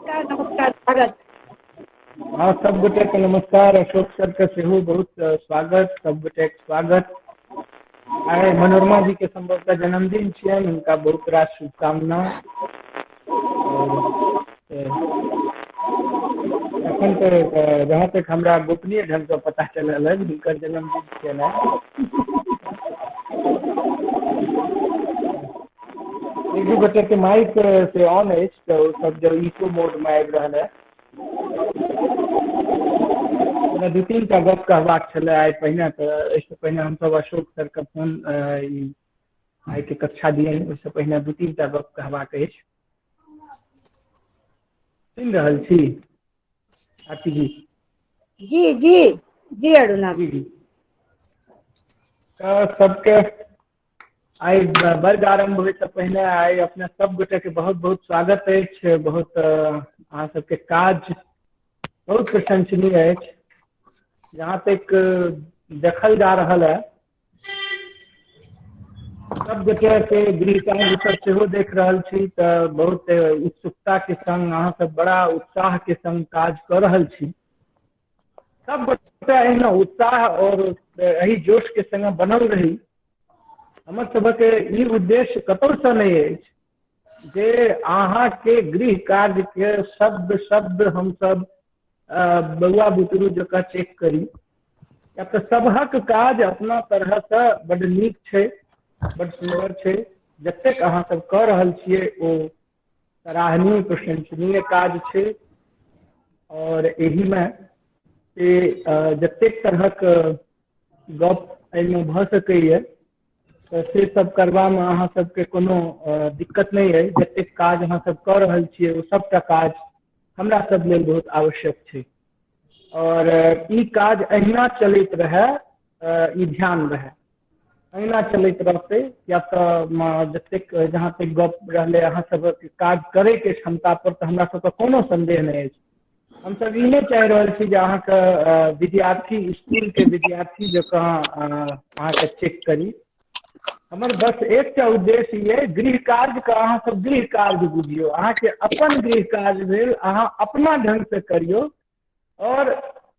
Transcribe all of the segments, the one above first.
नमस्कार नमस्कार, स्वागत। हाँ, सब गोटे के नमस्कार। अशोक सर के सेहो बहुत स्वागत, सब गोटे के स्वागत। आइ मनोरमा जी के संभवतः जन्मदिन छियनि, हुनका बहुत रास शुभकामना। एखन तऽ जहाँ तक हमरा गोपनीय ढंग से पता चलल है हुनकर जन्मदिन छियनि। एक दू गोटे के माइक से ऑन अछि तऽ ओ सब जब इको मोड में आबि रहल है। हमरा दू तीन टा गप कहबाक छलै आइ पहिने, तऽ एहिसँ पहिने हमसब अशोक सर के फोन आइ के कक्षा दियनि, ओहिसँ पहिने दू तीन टा गप कहबाक अछि। सुनि रहल छी आरती जी? जी जी जी अरुणा जी जी। तऽ सबके आइ वर्ग आरम्भ होइसँ पहिने आइ अपने सब गोटे के बहुत बहुत स्वागत अछि। बहुत अहाँ सबके काज बहुत प्रशंसनीय अछि। जहाँ तक देखल जा रहल है सब गोटे के गृह कार्य सब सेहो देख रहल छी, तऽ बहुत उत्सुकता के संग अहाँ सब बड़ा उत्साह के संग काज कऽ रहल छी। सब गोटे एहिना उत्साह और एहि जोश के संग बनल रही। हमर सबक ई उद्देश्य कतौसँ नहि अछि जे अहाँके गृह कार्य के शब्द शब्द हमसब बौआ बुतरू जकाँ चेक करी। या तऽ सबहक काज अपना तरहसँ बड नीक छै, बड सुन्दर छै। जतेक अहाँ सब कऽ रहल छियै ओ सराहनीय प्रशंसनीय काज छै। और एहिमे से जतेक तरहक गप एहिमे भऽ सकैए तऽ से सब करबामे अहाँ सबके कोनो दिक्कत नहि अइ। जतेक काज अहाँ सब कऽ रहल छियै ओ सबटा काज हमरा सब लेल बहुत आवश्यक छै। और ई काज अहिना चलैत रहै, ई ध्यान रहै, अहिना चलैत रहतै। या तऽ जतेक जहाँ तक गप रहलै अहाँ सबक काज करैके क्षमता पर, तऽ हमरा सबके कोनो संदेह नहि अछि। हमसब ई नहि चाहि रहल छी जे अहाँके विद्यार्थी स्कूल के विद्यार्थी जकाँ अहाँके चेक करी। हमर बस एकटा उद्देश्य ये, गृह कार्य के अहाँ सब गृह कार्य बुझियौ। अहाँके अपन गृह कार्य भेल, अहाँ अपना ढंग से करियौ। और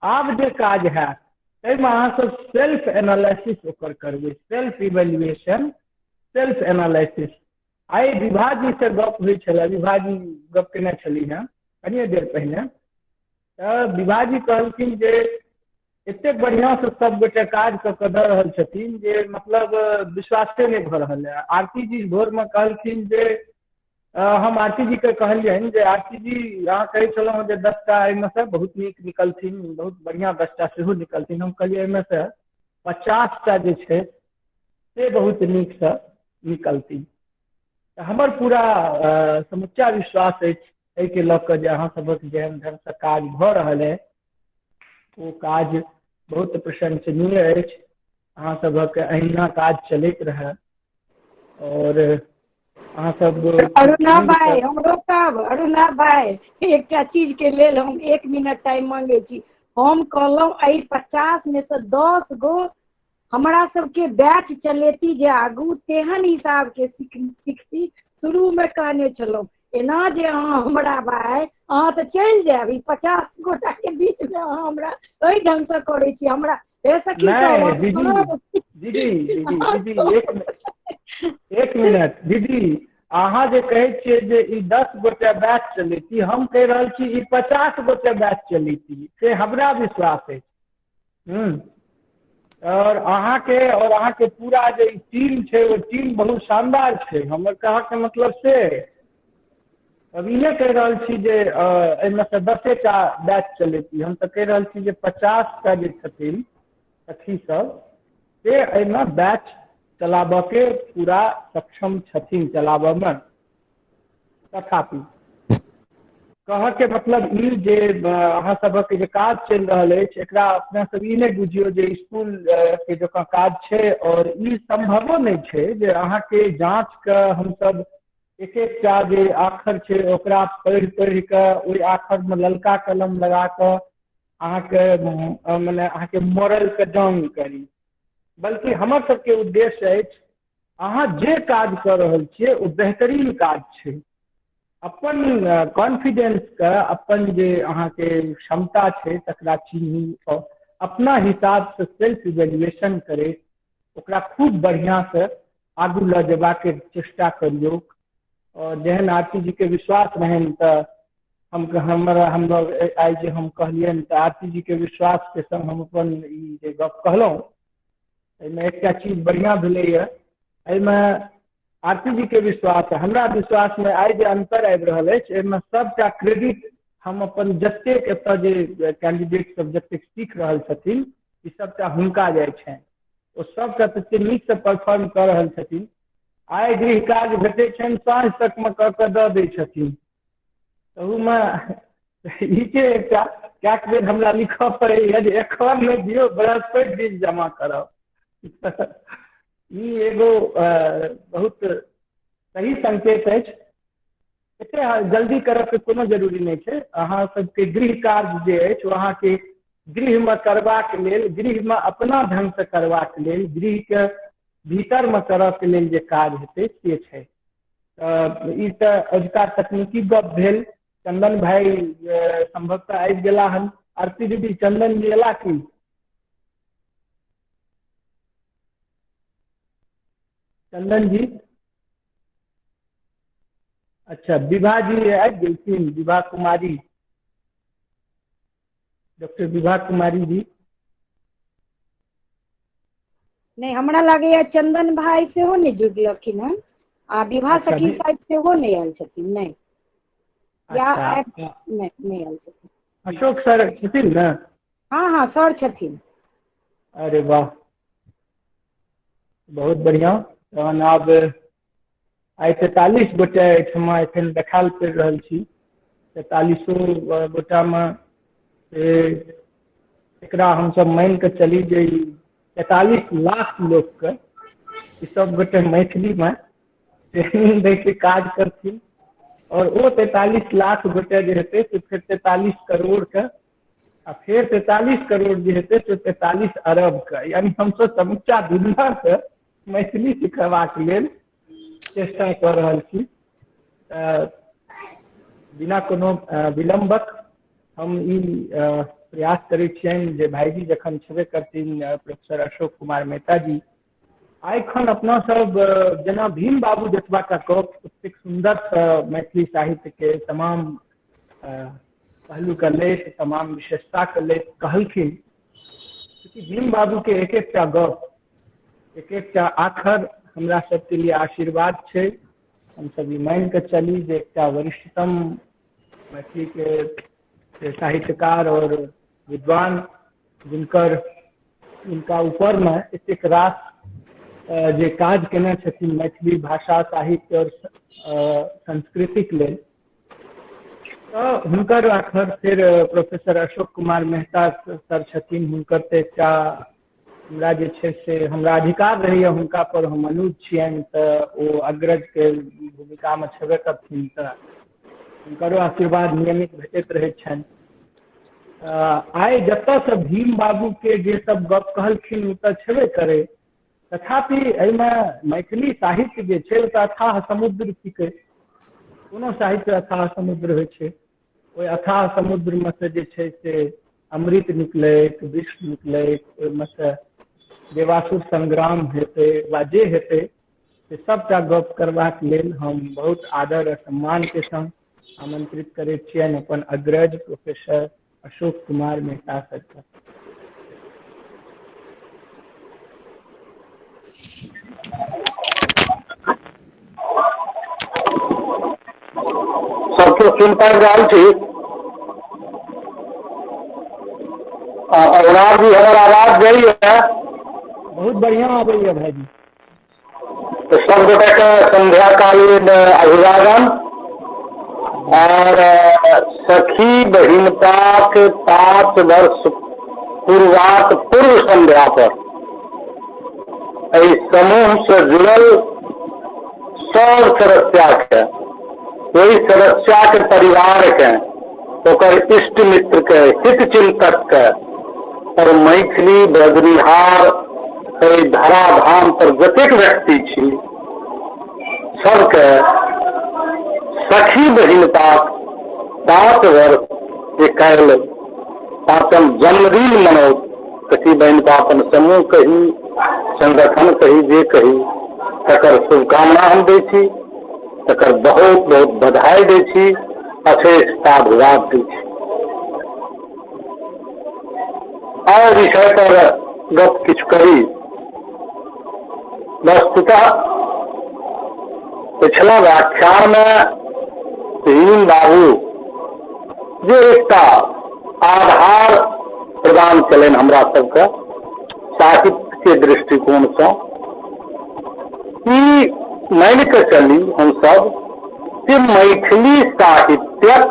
आब जे काज हैत ताहिमे अहाँ सब सेल्फ एनालिसिस ओकर करबै, सेल्फ इवेल्युएशन, सेल्फ एनालिसिस। आइ विभा जी से गप होइ छलै, विभा जी गप केने छली हेँ कनिए देर पहिने। तऽ विभा जी कहलखिन जे एतेक बढ़िआँ से सब गोटे काज कऽ कऽ दऽ रहल छथिन जे मतलब विश्वासे नहि भऽ रहल है। आरती जी भोरमे कहलखिन जे हम आरती जी के कहलियनि जे आरती जी अहाँ कहै छलहुँ जे 10 टा एहिमे से बहुत नीक निकलथिन, बहुत बढ़िआँ 10 टा सेहो निकलथिन। हम कहलियै एहिमे से 50 टा जे छै से बहुत नीकसँ निकलथिन। तऽ हमर पूरा समुच्चा विश्वास अछि एहिके लऽ कऽ जे अहाँ सबक जेहन ढंगसँ काज भऽ रहल है ओ काज बहुत प्रशंसनीय अछि। अहाँ सबक अहिना काज चलैत रहै। और अहाँ सब अरुणा भाई, हम रोकब। अरुणा भाई, एकटा चीज के लेल हम 1 मिनट टाइम मांगे छी। हम कहलहुँ एहि 50 में से 10 गो हमरा सबके बैच चलेती जे आगू तेहन हिसाब के सीखती। शुरू में कहने छलहुँ एना जे अहाँ हमरा भाई अहाँ तऽ चलि जायब, ई 50 गोटा के बीच में अहाँ हमरा एहि ढंग से करै छी हमरा। हे सखी सब, दीदी दीदी दीदी एक मिनट दीदी, अहाँ जे कहै छियै जे ई 10 गोटे बैच चलेती, हम कहि रहल छी ई 50 गोटे बैच चलेती, से हमरा विश्वास अछि। और अहाँके पूरा जे टीम छै ओ टीम बहुत शानदार छै। हमर कहऽके मतलब से अब ई नहि कहि रहल छी जे एहिमे से 10 टा बैच चलेती, हम तऽ कहि रहल छी जे 50 टा जे छथिन सखी सब से एहिमे बैच चलाबऽ के पूरा सक्षम छथिन चलाबऽ में। तथापि कहऽ के मतलब ई जे अहाँ सबक जे काज चलि रहल अछि एकरा अपना सब ई नहि बुझियौ जे स्कूल के जकाँ काज छै। और ई संभवो नहि छै जे अहाँके जाँच के हमसब एक एकटा जे आखर छै ओकरा पढ़ि पढ़ि कऽ ओहि आखर में ललका कलम लगा कऽ अहाँके मने अहाँके मोरल के डाउन करी। बल्कि हमर सबके उद्देश्य अछि अहाँ जे काज कऽ रहल छियै ओ बेहतरीन काज छै। अपन कॉन्फिडेंसके, अपन जे अहाँके क्षमता छै तकरा चिन्हू आओर अपना हिसाबसँ सेल्फ इवेल्युएशन करैत ओकरा खूब बढ़िआँसँ आगू लऽ जेबाक चेष्टा करियौ। आओर जेहन आरती जीके विश्वास रहनि तऽ हम आइ जे हम कहलियनि तऽ आरती जीके विश्वासके संग हम अपन ई जे गप कहलहुँ एहिमे एकटा चीज बढ़िआँ भेलैए। एहिमे आरती जीके विश्वास, हमरा विश्वासमे आइ जे अन्तर आबि रहल अछि एहिमे सबटा क्रेडिट हम अपन जतेक एतऽ जे कैंडिडेट सब जतेक सीख रहल छथिन ई सबटा हुनका जाइ छनि। ओ सबटा तते नीकसँ परफॉर्म कऽ रहल छथिन। आइ गृह काज भेटै छनि साँझ तकमे कऽ कऽ दऽ दै छथिन। तहूमे ई छै एकटा कएक बेर हमरा लिखऽ पड़ैए जे एखन नहि दियौ, बृहस्पति दिन जमा करब। ई एगो बहुत सही संकेत अछि। एते जल्दी करऽके कोनो जरूरी नहि छै। अहाँ सबके गृह कार्य जे अछि ओ अहाँके गृहमे करबाक लेल, गृहमे अपना ढङ्गसँ करबाक लेल, गृहके भीतरमे करऽके लेल जे काज हेतै से छै। तऽ ई तऽ अजुका तकनीकी गप भेल। चंदन भाई संभवतः आबि गेला हन। आरती दीदी, चंदन जी एला की? चंदन जी, अच्छा विभा जी आबि गेलखिन। विभा कुमारी, डॉक्टर विभा कुमारी जी। नहि, हमरा लागैया चंदन भाई सेहो नहि जुड़लखिन हन आ विभा सखी शायद सेहो नहि आयल छथिन। नहि या नहि नहि आयल छथिन। अशोक सर छथिन ने? हाँ हाँ सर छथिन। अरे वाह, बहुत बढ़िया। तहन आब आइ 43 गोटे एहिठमा एखन देखायल पड़ि रहल छी। 43 गोटामे एकरा हमसब मानि कऽ चली जे 43 लाख लोकके ई सब गोटे मैथिलीमे ट्रेनिंग दैके काज करथिन और ओ 43 लाख गोटे जे हेतै से फेर 43 करोड़ के आ फेर 43 करोड़ जे हेतै से 43 अरब के, यानी हमसब समूचा दुनिया के मैथिली सिखेबाक लेल चेष्टा कऽ रहल छी। बिना कोनो विलम्बक हम ई प्रयास करै छियनि जे भाईजी जखन छेबे करथिन प्रोफेसर अशोक कुमार मेहता जी, एखन अपना सब जेना भीम बाबू जतबा टा गप ओतेक सुन्दरसँ मैथिली साहित्य के तमाम पहलूके लैत, तमाम विशेषताके लैत कहलखिन। भीम बाबू के एक एकटा गप, एक एकटा आखर हमरा सबके लिए आशीर्वाद छै। हमसब ई मानि कऽ चली जे एकटा वरिष्ठतम मैथिली के साहित्यकार और विद्वान जिनकर जिनका ऊपरमे एतेक रास जे काज केने छथिन मैथिली भाषा साहित्य और संस्कृतिक लेल, तऽ हुनकर आखर फेर प्रोफेसर अशोक कुमार मेहता सर छथिन। हुनकर तऽ एकटा हमरा जे छै से हमरा अधिकार रहैए हुनका पर, हम अनुज छियनि तऽ ओ अग्रजके भूमिकामे छेबे करथिन, तऽ हुनकरो आशीर्वाद नियमित भेटैत रहैत छनि। आइ जतऽसँ भीम बाबूके जे सब गप कहलखिन ओ तऽ छेबे करै, तथापि एहिमे मैथिली साहित्य जे छै ओ तऽ अथाह समुद्र थिकै। कोनो साहित्य अथाह समुद्र होइ छै, ओहि अथाह समुद्रमे से जे छै से अमृत निकलैत, विष निकलैत, ओहिमे से देवासुर संग्राम हेतै वा जे हेतै से सबटा गप करबाक लेल हम बहुत आदर आ सम्मान के संग आमंत्रित करैत छियनि अपन अग्रज प्रोफेसर अशोक कुमार मेहता सर के। सबके सुन पाबि रहल छी? अरुणाभ जी, हमर आवाज जाइए? बहुत बढ़िया आबैया भाईजी। तो सब गोटे के संध्याकालीन अभिवादन और सखी बहिनपा के 5 वर्ष पूर्वाक पूर्व संध्या पर एहि समूह से जुड़ल सब सदस्या के, ओहि सदस्या के परिवार के, ओकर इष्ट मित्र के, हित चिंतक के और मैथिली बजनिहार एहि धराधाम पर जतेक व्यक्ति छी सबके सखी बहिनपाक 5 वर्ष जे काल्हि 5म जन्मदिन मनौत, सखी बहिनपा अपन समूह कही, संगठन कही, जे कही, तकर शुभकामना हम दै छी, तकर बहुत बहुत बधाई दै छी, अशेष साधुवाद दै छी। और विषय पर गप किछु करी। वस्तुतः पिछला व्याख्यान में रीम बाबू जे एकटा आधार प्रदान कयलनि हमरा सबके साहित्य के दृष्टिकोण से, ई मानि के चली हम सब कि मैथिली साहित्यक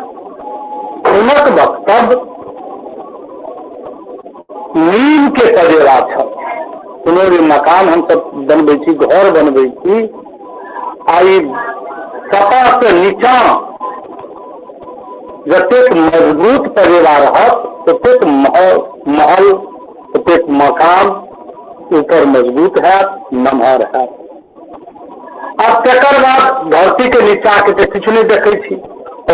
हुनक वक्तव्य नीम के सजेरा छल। कोनो भी मकान हम सब बनबै छी, घर बनबै छी, आ ई सतह से नीचा जतेक मजबूत पजेबा रहत ओतेक महल, ओतेक मकान ऊपर मजबूत हैत, नमहर हैत। आब तकर बाद धरती के नीचा के तऽ किछु नहि देखै छी।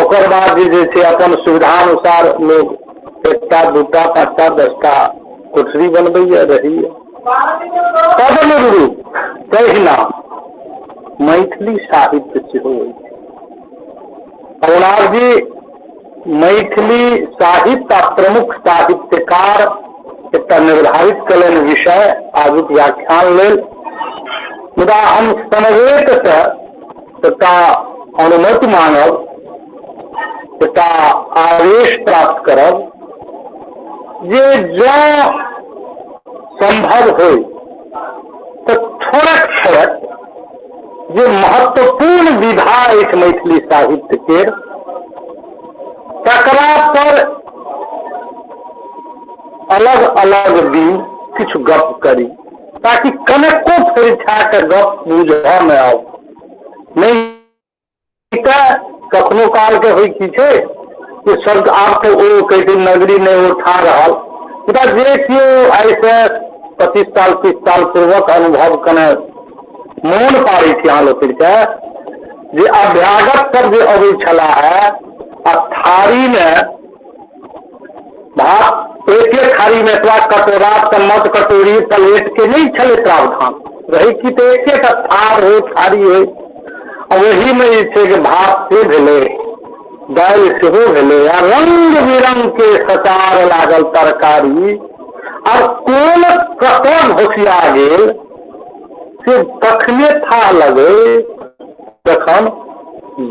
ओकर बाद जे छै अपन सुविधानुसार लोग 1टा 2टा 5टा 10टा कोठरी बनबैया, रहैया। तदनुरूप तहिना मैथिली साहित्य सेहो अछि। अरुणाभ जी मैथिली साहित्य आ प्रमुख साहित्यकार एकटा निर्धारित कयलनि विषय आजुक व्याख्यान लेल, मुदा हम समवेत से एकटा अनुमति मांगब, एकटा आदेश प्राप्त करब जे जँ संभव हो तो थोड़क थोड़क जे महत्वपूर्ण विधा अछि मैथिली साहित्य के, तकरा पर अलग अलग दिन किछु गप करी, ताकि कनेको फरिछा के गप बुझऽ में आउ। नहीं तऽ कखनो काल के होइ की छै कि सब आब तऽ ओ कहै नगरी नहि उठा रहल, मुदा जे केओ आइसँ 25 साल 30 साल पूर्वक अनुभव कने मोन पाड़ै छी अहाँ लोकनिके जे अभ्यागत सब जे अबै छलाह है आ थारी में भात एक एक थारी में एतबा कटोरा, चम्मच, कटोरी, प्लेट के नहीं छलै प्रावधान रहे की तऽ एक एक थार हो, थारी हो, आ ओही में जे छै कि भात से भेलै, दालि सेहो भेलै, आ रंग बिरंग के सचार लागल तरकारी, आर कोन कतऽ घोसिया गेल से तखने था लगे जखन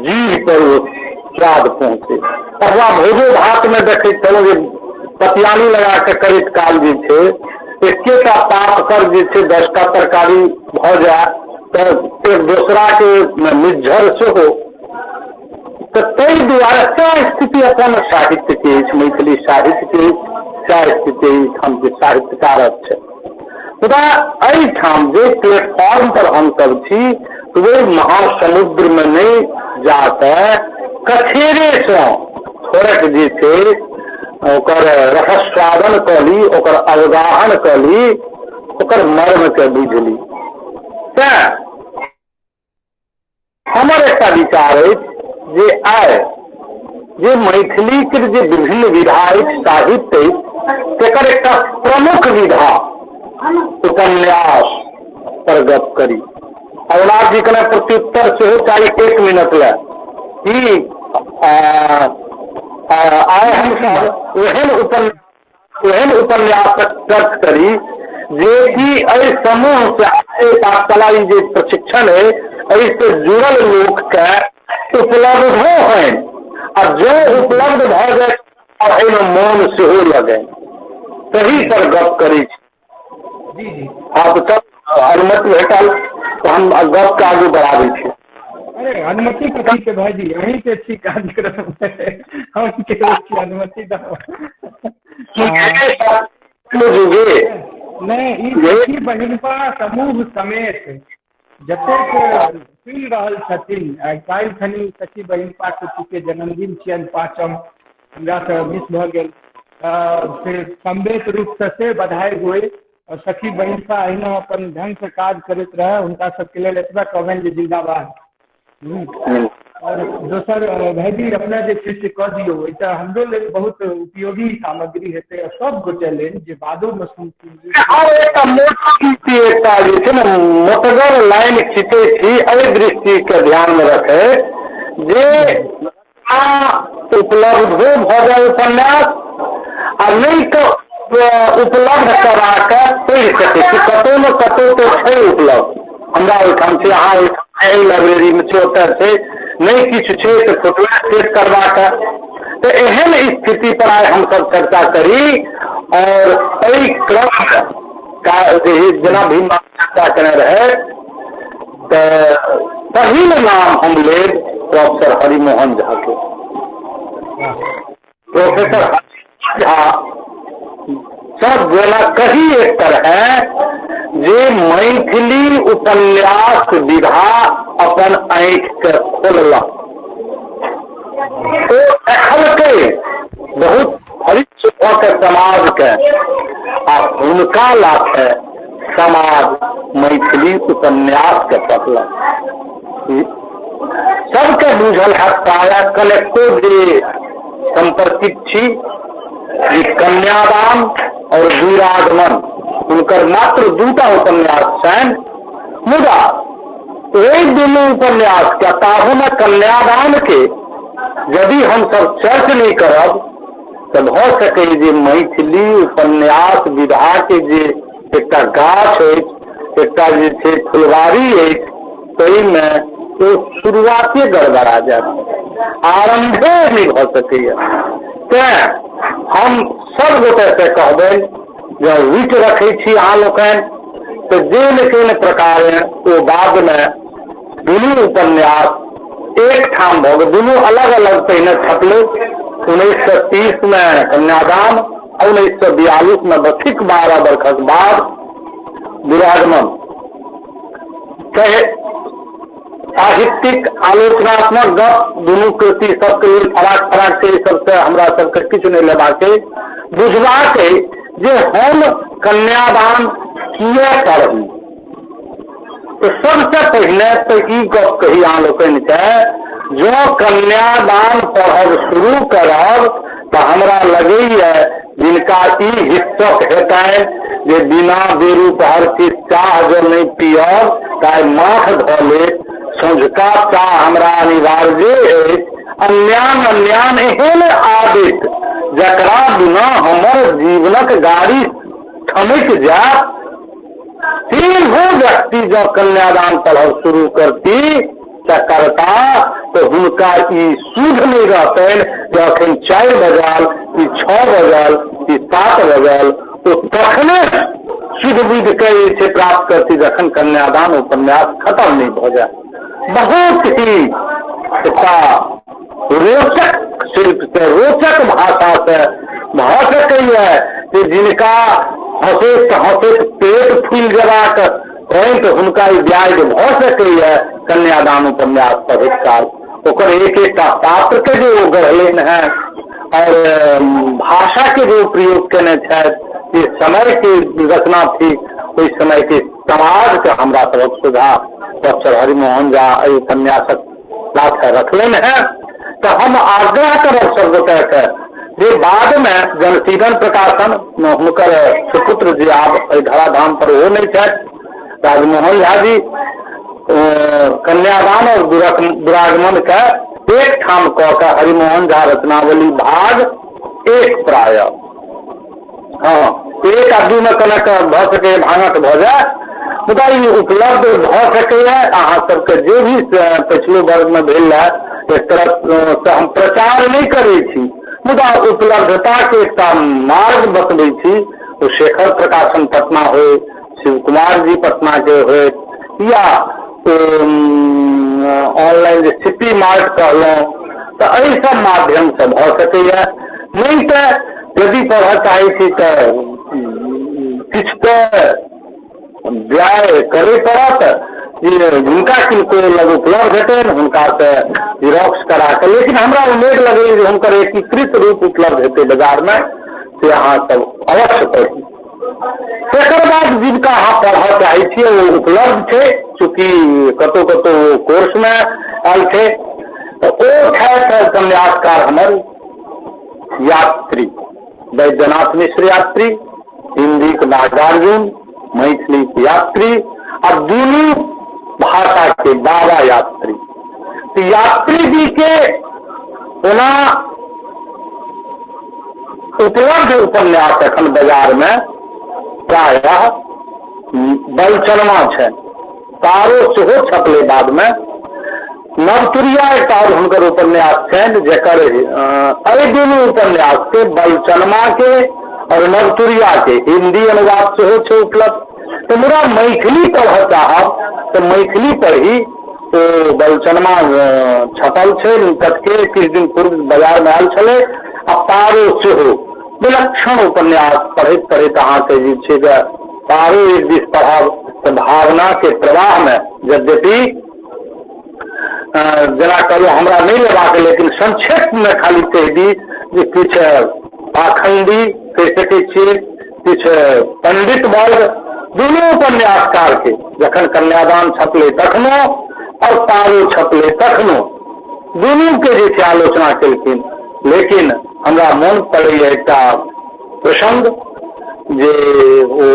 जीभ पर ओ स्वाद पहुँचे। अथवा भोजो भात में देखै छलहुँ जे पतियानी लगा के करैत काल जे छै एकेटा पात पर जे छै 10टा तरकारी भऽ जाय तऽ एक दोसरा के मिज्झर सेहो। तऽ ताहि दुआरे सएह स्थिति अपन साहित्य के अछि, मैथिली साहित्य के अछि, सएह स्थिति एहिठाम के साहित्यकारक छै। मुदा एहिठाम जे प्लेटफॉर्म पर हमसब छी ओहि महासमुद्र में नहीं जाके कछेरे से थोड़क जे छै ओकर रसस्वादन कऽ ली, ओकर अवगाहन कऽ ली, ओकर मर्म के बुझि ली। तैं हमर एकटा विचार अछि जे आइ जे मैथिली के जे विभिन्न विधा अछि, साहित्य अछि, तकर एकटा प्रमुख विधा उपन्यास पर गप करी। अरुणाभ जी कने प्रत्युत्तर सेहो चाही 1 मिनट लए कि आइ हमसब ओहन उपन्यासक चर्च करी जे कि एहि समूह से, एहि पाठशाला ई जे प्रशिक्षण है एहिसँ जुड़ल लोकके उपलब्ध होइन, आ जँ उपलब्ध भऽ जाय एहिमे मोन सेहो लगनि, तही पर गप करै छी। जी जी। हाँ, तऽ चल, अनुमति भेटल तऽ हम गपके आगू बढ़ाबै छी। अरे अनुमति कथी के भाईजी, अहीं के छी कार्यक्रम, हम के छी अनुमति दो। नहीं, ई सखी बहिनपा समूह समेत जतेक सुनि रहल छथिन, काल्हि खनी सखी बहिनपा के जन्मदिन छियनि 5म, हमरा से मिस भऽ गेल, से समवेत रूप से से बधाई होय। और सखी बहिनपा अहिना अपन ढंग से काज करैत रहे, हुनका सबके लेल एतबा कहबनि जे जिंदाबाद। आओर दोसर भाइजी अपना जे छै से कऽ दियौ, ई तऽ हमरो लेल बहुत उपयोगी सामग्री हेतै आ सब गोटे लेल जे बादोमे सुनथिन। आओर एकटा मोटा एकटा जे छै ने मोटगर लाइन खींचै छी एहि दृष्टिके ध्यानमे रखैत जे उपलब्धो भऽ जाय उपन्यास आ नहि तऽ उपलब्ध करा कऽ पढ़ि सकै छी। कतहु ने कतहु तऽ छै उपलब्ध, हमरा ओहिठाम छै, अहाँ ओहिठाम एहि लाइब्रेरीमे छै, ओतऽ छै, नहि किछु छै तऽ फोटो सेट करबाक। तऽ एहन स्थिति पर आइ हमसभ चर्चा करी और एहि क्रममे जेना भीम चर्चा केने रहै तऽ पहिल नाम हम लेब प्रोफेसर हरिमोहन झा के। प्रोफेसर हरिमोहन झा सब जेना कही एक तरह जे मैथिली उपन्यास विधा अपन आँखि के खोललक, ओ देखलकै बहुत फरिच्छ भऽ के समाज के, आ हुनका लाथे समाज मैथिली उपन्यास के पढ़लक। सबके बुझल हैत प्रायः कनेको जे संपर्कित छी जे कन्यादान और द्विरागमन हुनकर मात्र दूटा उपन्यास छनि, मुदा ओहि दुनू उपन्यास के ताहूमे कन्यादान के यदि हमसब चर्च नहि करब तऽ भऽ सकै जे मैथिली उपन्यास विधा के जे एकटा गाछ अछि, एकटा जे छै फुलवारी अछि, ताहिमे ओ शुरुआते गड़बड़ा जायत, आरम्भे नहि भऽ सकैए। तेँ हम सब गोटेसँ कहबनि जँ रुचि रखै छी अहाँ लोकनि तऽ जे ने कोन प्रकारेण ओ बादमे दुनू उपन्यास एकठाम भऽ गेल। दुनू अलग अलग पहिने छपलै, 1930 मे कन्यादान आ 1942 मे ठीक 12 बरखक बाद दुरागमन। चाहे साहित्यिक आलोचनात्मक गप दुनू कृति सबके लेल फराक फराक छै, सबसे हमरा सबके किछु नहि लेबाक छै, बुझबाक अइ जे हम कन्यादान किए पढ़ी। तऽ सबसे पहिने तऽ ई गप कही अहाँ लोकनिके, जँ कन्यादान पढ़ब शुरू करब तऽ हमरा लगैए जिनका ई हिस्सक हेतनि जे बिना बेरू पहर के चाह जँ नहि पियब तऽ आइ माथ धऽ लेत, सँझुका चाह हमरा अनिवार्य अछि, अन्यान अन्यान एहन आदत जकरा बिना हमर जीवनक गाड़ी थमकि जायत, सेहो व्यक्ति जँ कन्यादान पढ़ब शुरू करती तऽ करता तऽ हुनका ई सुध नहि रहतनि जे अखन 4 बजल कि 6 बजल कि 7 बजल, ओ तखने सुध बुधि के जे छै प्राप्त करती जखन कन्यादान उपन्यास खत्म नहि भऽ जाय। बहुत ही एकटा रोचक शिल्प से, रोचक भाषा से भऽ सकैए जे जिनका हँसैत हँसैत पेट फूलि जेबाक होनि तऽ हुनका ई व्याज भऽ सकैए कन्यादान उपन्यास पढ़ैत काल। ओकर एक एकटा पात्र के जे ओ गढ़लनि हेँ और भाषा के जे प्रयोग केने छथि, जे समय के रचना थी ओहि समय के समाज के हमरा सबक सुझाव डॉक्टर हरिमोहन झा एहि उपन्यासक लाथे रखलनि हेँ। तऽ हम आग्रह करब सब गोटेके जे बादमे जनसीदन प्रकाशन हुनकर सुपुत्र जे आब एहि धराधाम पर ओहो नहि छथि, राजमोहन झा जी कन्यादान और दुरागमन के एक ठाम कऽ के हरिमोहन झा रचनावली भाग 1 प्राय, हाँ 1 आ 2 में कनेक भऽ सकैए भांगठ भऽ जाय, मुदा ई उपलब्ध भऽ सकैए। अहाँ सबके जे भी पछिलो वर्गमे भेल रहए, एक तरहसँ हम प्रचार नहि करै छी मुदा उपलब्धताके एकटा मार्ग बतबै छी, ओ शेखर प्रकाशन पटना होय, शिव कुमार जी पटना के होय, या ऑनलाइन जे सिटी मार्ट कहलहुँ, तऽ एहि सब माध्यमसँ भऽ सकैए। नहि तऽ यदि पढ़ऽ चाहै छी तऽ किछु तऽ व्यय करय पड़त, जे जिनका किनको लग उपलब्ध हेतनि हुनकासँ जिरोक्स करा कऽ, लेकिन हमरा उम्मीद लगैए जे हुनकर एकीकृत रूप उपलब्ध हेतै बाजारमे, से अहाँ सब अवश्य पढ़ी। तकर बाद जिनका अहाँ पढ़ऽ चाहै छियै ओ उपलब्ध छै, चूँकि कतहु कतहु ओ कोर्समे आयल छै। तऽ ओ छथि उपन्यासकार हमर यात्री, वैद्यनाथ मिश्र यात्री, हिन्दीक नागार्जुन, मैथिलीक यात्री आ दुनू भाषा के बाबा यात्री। तऽ यात्री जी के ओना उपलब्ध उपन्यास एखन बाजार में प्रायः बलचनमा छै, तारो सेहो छपलै बाद में। नवतुरिया एकटा आओर हुनकर उपन्यास छनि जकर एहि दुनू उपन्यास के, बलचनमा के और नवतुरिया के, हिंदी अनुवाद सेहो छै उपलब्ध। तऽ मुदा मैथिली पढ़ऽ चाहब तऽ मैथिली पढ़ी ओ बलचनमा छपल छै कतके किछु दिन पूर्व बाजार मे आयल छलै, आ पारो सेहो विलक्षण उपन्यास। पढ़ैत पढ़ैत अहाँके जे छै पारो एक दिस पढ़ब तऽ भावना के प्रवाह मे, यद्यपि जेना कहलहुँ हमरा नहि लेबाक, लेकिन संक्षेप मे खाली कहि दी जे किछु पाखंडी कहि सकै छियै, किछु पंडित वर्ग दुनू उपन्यासकार के जखन कन्यादान छपलै तखनो और पारो छपलै तखनो दुनू के जे छै आलोचना केलखिन। लेकिन हमरा मोन पड़ैया एकटा प्रसंग जे ओ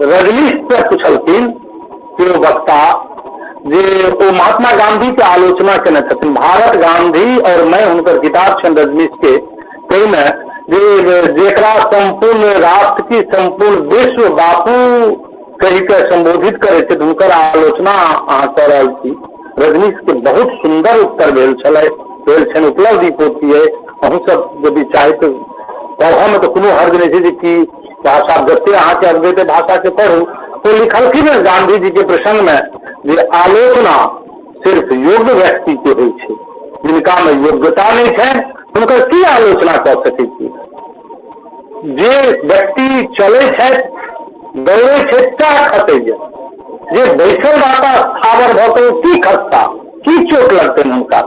रजनीश से पुछलखिन केओ वक्ता जे ओ महात्मा गांधी के आलोचना केने छथिन, भारत गांधी और मैं हुनकर किताब छनि रजनीश के, ताहिमे जे जेकरा संपूर्ण राष्ट्र की संपूर्ण विश्व बापू कहि के संबोधित करै छथि, हुनकर आलोचना अहाँ कऽ रहल छी। रजनीश के बहुत सुंदर उत्तर भेल छलै, भेल छनि, उपलब्ध ई पोथी अइ। अहूँ सब यदि चाही तऽ पढ़ऽमे तऽ कोनो हर्ज नहि छै जे कि भाषा जते अहाँके अवगत भाषा के पढ़ू। ओ लिखलखिन हँ गांधी जी के प्रसंग में जे आलोचना सिर्फ योग्य व्यक्ति के होइ छै, जिनका में योग्यता नहि छनि हुनकर की आलोचना कऽ सकै छी। जे व्यक्ति चलै छथि दौड़ै छथि सएह खसैया, जे बैसल रहता स्थावर भऽ कऽ की खसता, की चोट लगतनि हुनका।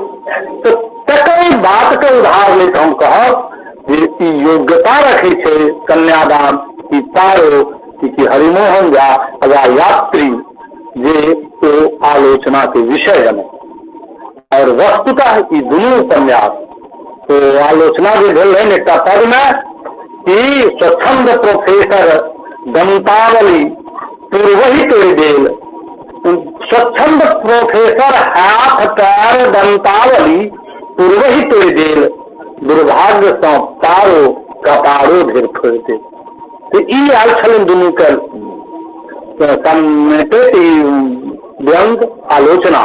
तऽ तकर बात के उधार लैत हम कहब जे ई योग्यता रखै छै कन्यादान कि पारो कि हरिमोहन झा वा यात्री जे ओ आलोचना के विषय बने। और वस्तुतः ई दुनू उपन्यास ओ आलोचना जे भेल रहै एकटा पद में कि स्वच्छंद प्रोफेसर दंतावली पूर्वहि तोड़ि देल, स्वच्छंद प्रोफेसर हाथ पैर दंतावली पूर्वहि तोड़ि देल, दुर्भाग्य सँ पारो कपारो ढेर फोड़ि देल। तऽ ई आयल छलनि दुनू के समेटैत ई व्यंग आलोचना।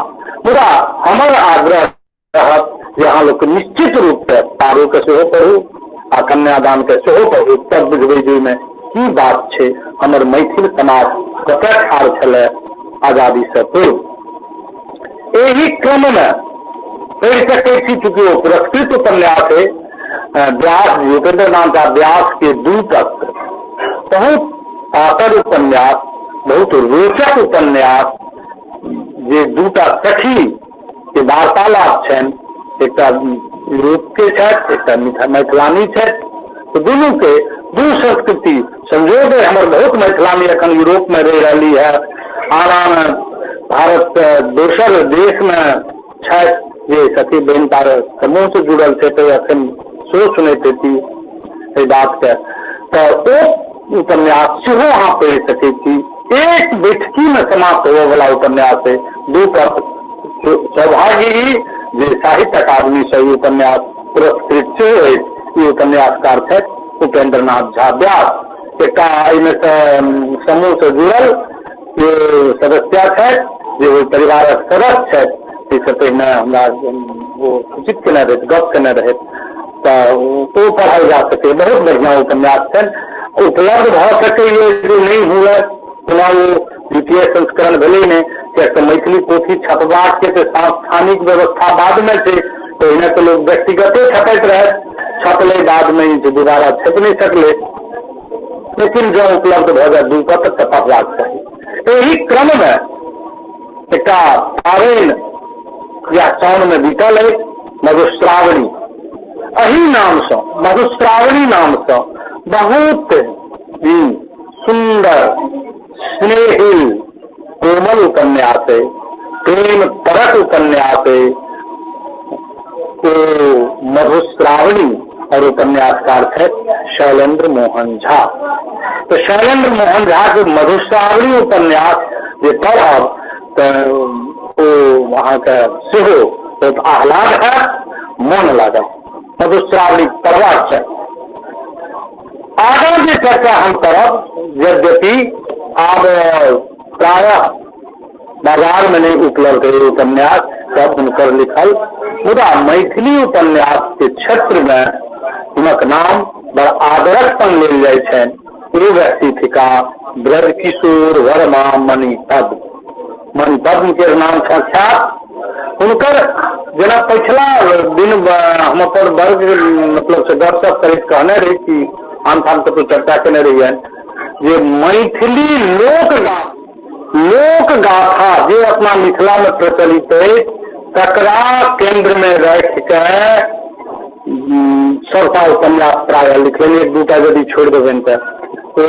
मुदा हमर आग्रह रहत जे अहाँ लोक निश्चित रूपसँ पारोके सेहो पढ़ू आ कन्यादानके सेहो पढ़ू, तब बुझबै जे ओहिमे की बात छै, हमर मैथिल समाज कतऽ ठाढ़ छलै आजादीसँ पूर्व। एहि क्रममे पढ़ि सकै छी, चूँकि ओ पुरस्कृत उपन्यास है, व्यास जी उपेंद्र नाथ झा व्यास के दू पत्र बहुत पातर उपन्यास, बहुत रोचक उपन्यास, जे दूटा सखी के वार्तालाप छनि, एकटा यूरोप के छथि, एकटा मैथिलानी छथि, तऽ दुनू के दू संस्कृति संयोग है। हमर बहुत मैथिलानी एखन यूरोप में रहि रहली है, आन आन भारत के दोसर देश में छथि जे सखी बहिनपा समूह से जुड़ल छै, तऽ एखन सेहो सुनैत हेती एहि बात के। तऽ ओ उपन्यास सेहो अहाँ पढ़ि सकै छी, एक बैठकी में समाप्त होबय वाला उपन्यास है दू पत्र। सौभाग्य ई जे साहित्य अकादमी से ई उपन्यास पुरस्कृत सेहो अछि। ई उपन्यासकार छथि उपेंद्र नाथ झा व्यास। एकटा एहिमे से समूह से जुड़ल जे सदस्या छथि, जे ओहि परिवारक सदस्य छथि, ताहिसँ पहिने हमरा ओ सूचित केने रहथि, गप केने रहथि, तऽ ओ पढ़ल जा सकैए। बहुत बढ़िआँ उपन्यास छनि, उपलब्ध भऽ सकैए जे नहि हुए, पुनः ओ द्वितीय संस्करण भेलै नहि, किएक तऽ मैथिली पोथी छपबाक के तऽ सांस्थानिक व्यवस्था बादमे छै, पहिने तऽ लोक व्यक्तिगते छपैत रहै, छपलै बादमे जे दोबारा छपि नहि सकलै, लेकिन जँ उपलब्ध भऽ जाय दू पत्र तऽ पढ़बाक चाही। एहि क्रममे एकटा पाबनि या साउनमे बीतल अछि, मधुश्रावणी, एहि नामसँ, मधुश्रावणी नामसँ बहुत ही सुन्दर स्नेहिल कोमल उपन्यास है, प्रेम परक उपन्यास है, ओ मधुश्रावणी और उपन्यासकार छथि शैलेंद्र मोहन झा। तऽ शैलेंद्र मोहन झा के मधुश्रावणी उपन्यास जे पढ़ब तऽ ओ अहाँके सेहो बहुत आह्लाद हैत, मोन लागत। मधुश्रावणी पढ़बाक चाही। आगाँ जे चर्चा हम करब, यद्यपि आब प्रायः बाजार में नहीं उपलब्ध है उपन्यास सब हुनकर लिखल, मुदा मैथिली उपन्यास के क्षेत्र में हुनक नाम बड़ आदरक संग लेल जाइ छनि। ओ व्यक्ति थिका ब्रजकिशोर वर्मा मणिपद्म। मणिपद्म के नाम सँ ख्यात हुनकर, जेना पछिला दिन हम अपन वर्ग मतलब से गपशप करैत कहने रही कि आन ठाम कतहु चर्चा केने रहियनि जे मैथिली लोक गाथा जे अपना मिथिला में प्रचलित अछि तकरा केंद्र में राखि के सबटा उपन्यास प्रायः लिखलनि। एक दूटा यदि छोड़ि देबनि तऽ ओ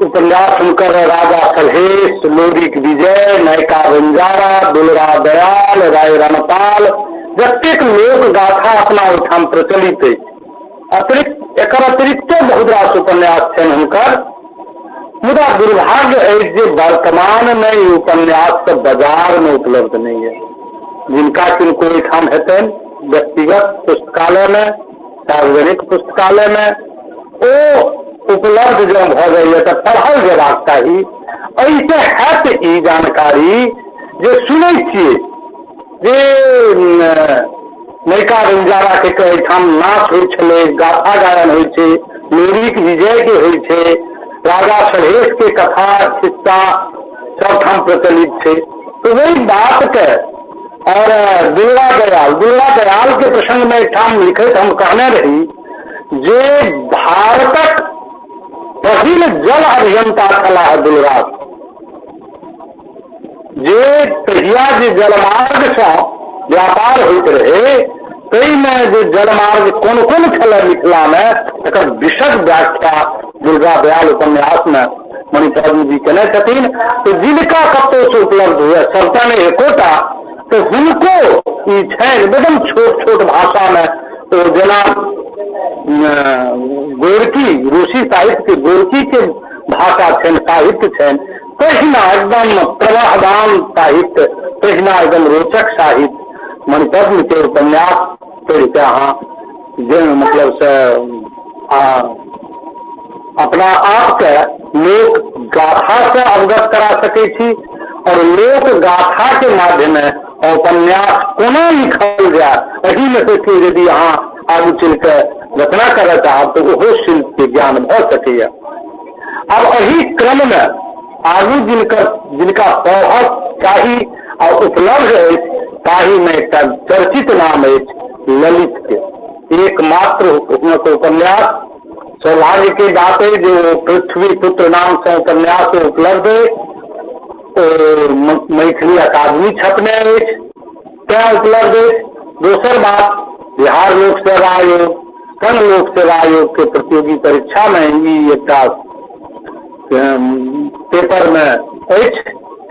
उपन्यास हुनकर राजा सलहेश, लोरिक विजय, नयका बंजारा, दुलरा दयाल, राय रणपाल, जतेक लोक गाथा अपना ओहिठाम प्रचलित अछि, अतिरिक्त एकर अतिरिक्तो बहुत रास उपन्यास छनि हुनकर। मुदा दुर्भाग्य अछि जे वर्तमान में ई उपन्यास सब बाजार में उपलब्ध नहीं है। जिनका किनको ओहिठाम हेतनि व्यक्तिगत पुस्तकालय में, सार्वजनिक पुस्तकालय में ओ उपलब्ध जँ भऽ जाइए तऽ पढ़ल जेबाक चाही। एहिसँ हैत ई जानकारी जे सुनै छियै जे नयका बंजारा के एहिठाम नाच होइ छलै, गाथा गायन होइ छै, लोरिक विजय के होइ छै, राजा सलहेश के कथा खिस्सा सबठाम प्रचलित छै। तऽ ओहि बात के और दुर्गा दयाल, दुर्गा दयाल के प्रसंग में एकठाम लिखैत हम कहने रही जे भारतक पहिल जल अभियंता छलाह दुर्गा, जे तहिया जे जलमार्ग सँ व्यापार होइत रहे ताहिमे जे जलमार्ग कोन कोन छलै मिथिला में तकर विशद व्याख्या दुर्गा दयाल उपन्यास में मणिपद्म जी केने छथिन। तऽ जिनका कतहु से उपलब्ध हुए, सबटा नहि एकोटा, तऽ हुनको ई छनि एकदम छोट छोट भाषा में। ओ जेना गोरकी, रूसी साहित्य के गोरकी के भाषा छनि, साहित्य छनि, तहिना एकदम प्रवाहवान साहित्य, तहिना एकदम रोचक साहित्य मणिपद्म के उपन्यास पढ़ि के अहाँ जे मतलब से अपना आप के लोक गाथा से अवगत करा सकै छी और लोक गाथा के माध्यम में उपन्यास कोना लिखल जाय एहि में से केओ यदि अहाँ आगू चलि के रचना करय चाहब तऽ ओहो शिल्प के ज्ञान भऽ सकैया। अब एहि क्रम में आगू जिनकर जिनका पढ़क चाही आ उपलब्ध अछि ताहि में एकटा चर्चित नाम अछि ललित के। एकमात्र हुनक उपन्यास, सौभाग्य के बात अछि जे ओ पृथ्वी पुत्र नाम से उपन्यास उपलब्ध अछि, ओ मैथिली अकादमी छपने अछि तैं उपलब्ध अछि। दोसर बात, बिहार लोक सेवा आयोग, संघ लोक सेवा आयोग के प्रतियोगी परीक्षा में ई एकटा पेपर में अछि,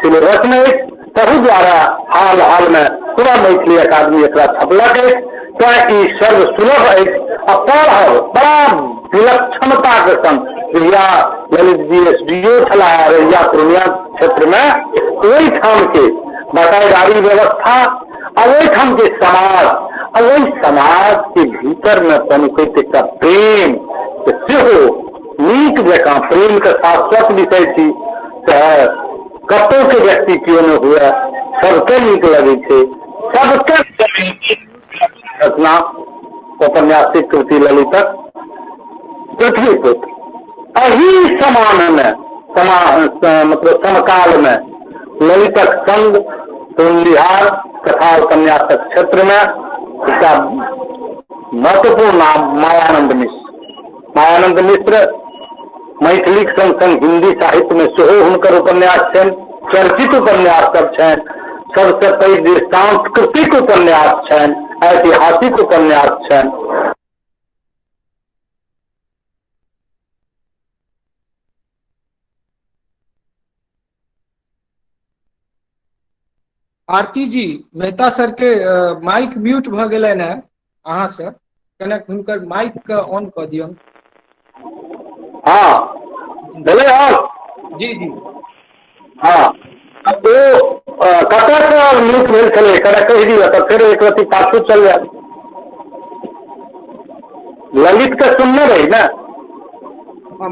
सिलेबस में अछि, तहु द्वारा हाल हाल में पूरा मैथिली अकादमी एकरा छपलक अछि, तैं ई सर्वसुलभ अछि आ पढ़ब बड़ा विलक्षणता के संग। जहिया Lalit G S D O छलाह अररिया पूर्णिया क्षेत्र में, ओहिठाम के बटाईदारी व्यवस्था आ ओहिठाम के समाज आ ओहि समाज के भीतर में पनपैत एकटा प्रेम सेहो नीक जकाँ, प्रेम के शाश्वत विषय छी, चाहे कतहु के व्यक्ति केओ नहि हुए, सबके नीक लगै छै, सबके रचना औपन्यासिक कृति ललितक पृथ्वी पुत्र। एहि समान में मतलब समकाल में ललितक संग बिहार कथा उपन्यासक क्षेत्र में एकटा महत्वपूर्ण नाम मायानंद मिश्र। मायानंद मिश्र मैथिलीक संग संग हिंदी साहित्य में सेहो हुनकर उपन्यास छनि, चर्चित उपन्यास सब छनि। सबसे पैघ जे सांस्कृतिक उपन्यास छनि, ऐतिहासिक उपन्यास छनि। आरती जी, मेहता सर के माइक म्यूट भऽ गेलनि हेँ अहाँसँ, कनेक हुनकर माइक के ऑन कऽ दियौन। हँ, भेलै ऑन? जी जी। हँ, ओ कतऽसँ म्यूट भेल छलै, कने कहि दिअ तऽ फेर एक रत्ती पाछू चलि जायब। ललित के सुनने रही ने?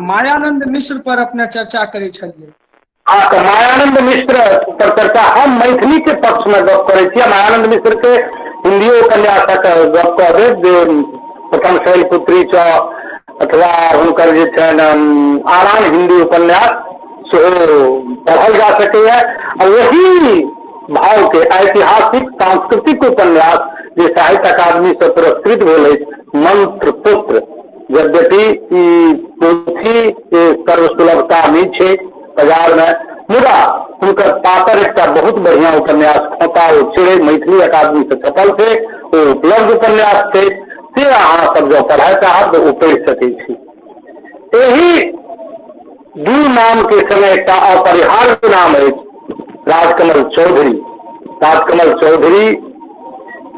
मायानंद मिश्र पर अपने चर्चा करै छलियै। हँ, तऽ मायानंद मिश्र पर चर्चा हम मैथिली के पक्ष में गप करै छी। मायानंद मिश्र के हिन्दियो उपन्यासक गप कऽ देब जे प्रथम शैलपुत्री च अथवा हुनकर जे छनि आराम हिन्दी उपन्यास सेहो पढ़ल जा सकैए। आ ओही भाव के ऐतिहासिक सांस्कृतिक उपन्यास जे साहित्य अकादमी से पुरस्कृत भेल अछि मंत्रपुत्र, यद्यपि ई पोथी के सर्वसुलभता नहि छै बाजार में, मुदा हुनकर पातर एकटा बहुत बढ़िया उपन्यास खोता ओ चिड़ै मैथिली अकादमी से छपल छै, ओ उपलब्ध उपन्यास छै, से अहाँ सब जँ पढ़य चाहब तऽ ओ पढ़ि सकै छी। एहि दू नाम के संगे एकटा अपरिहार्य नाम अछि राजकमल चौधरी। राजकमल चौधरी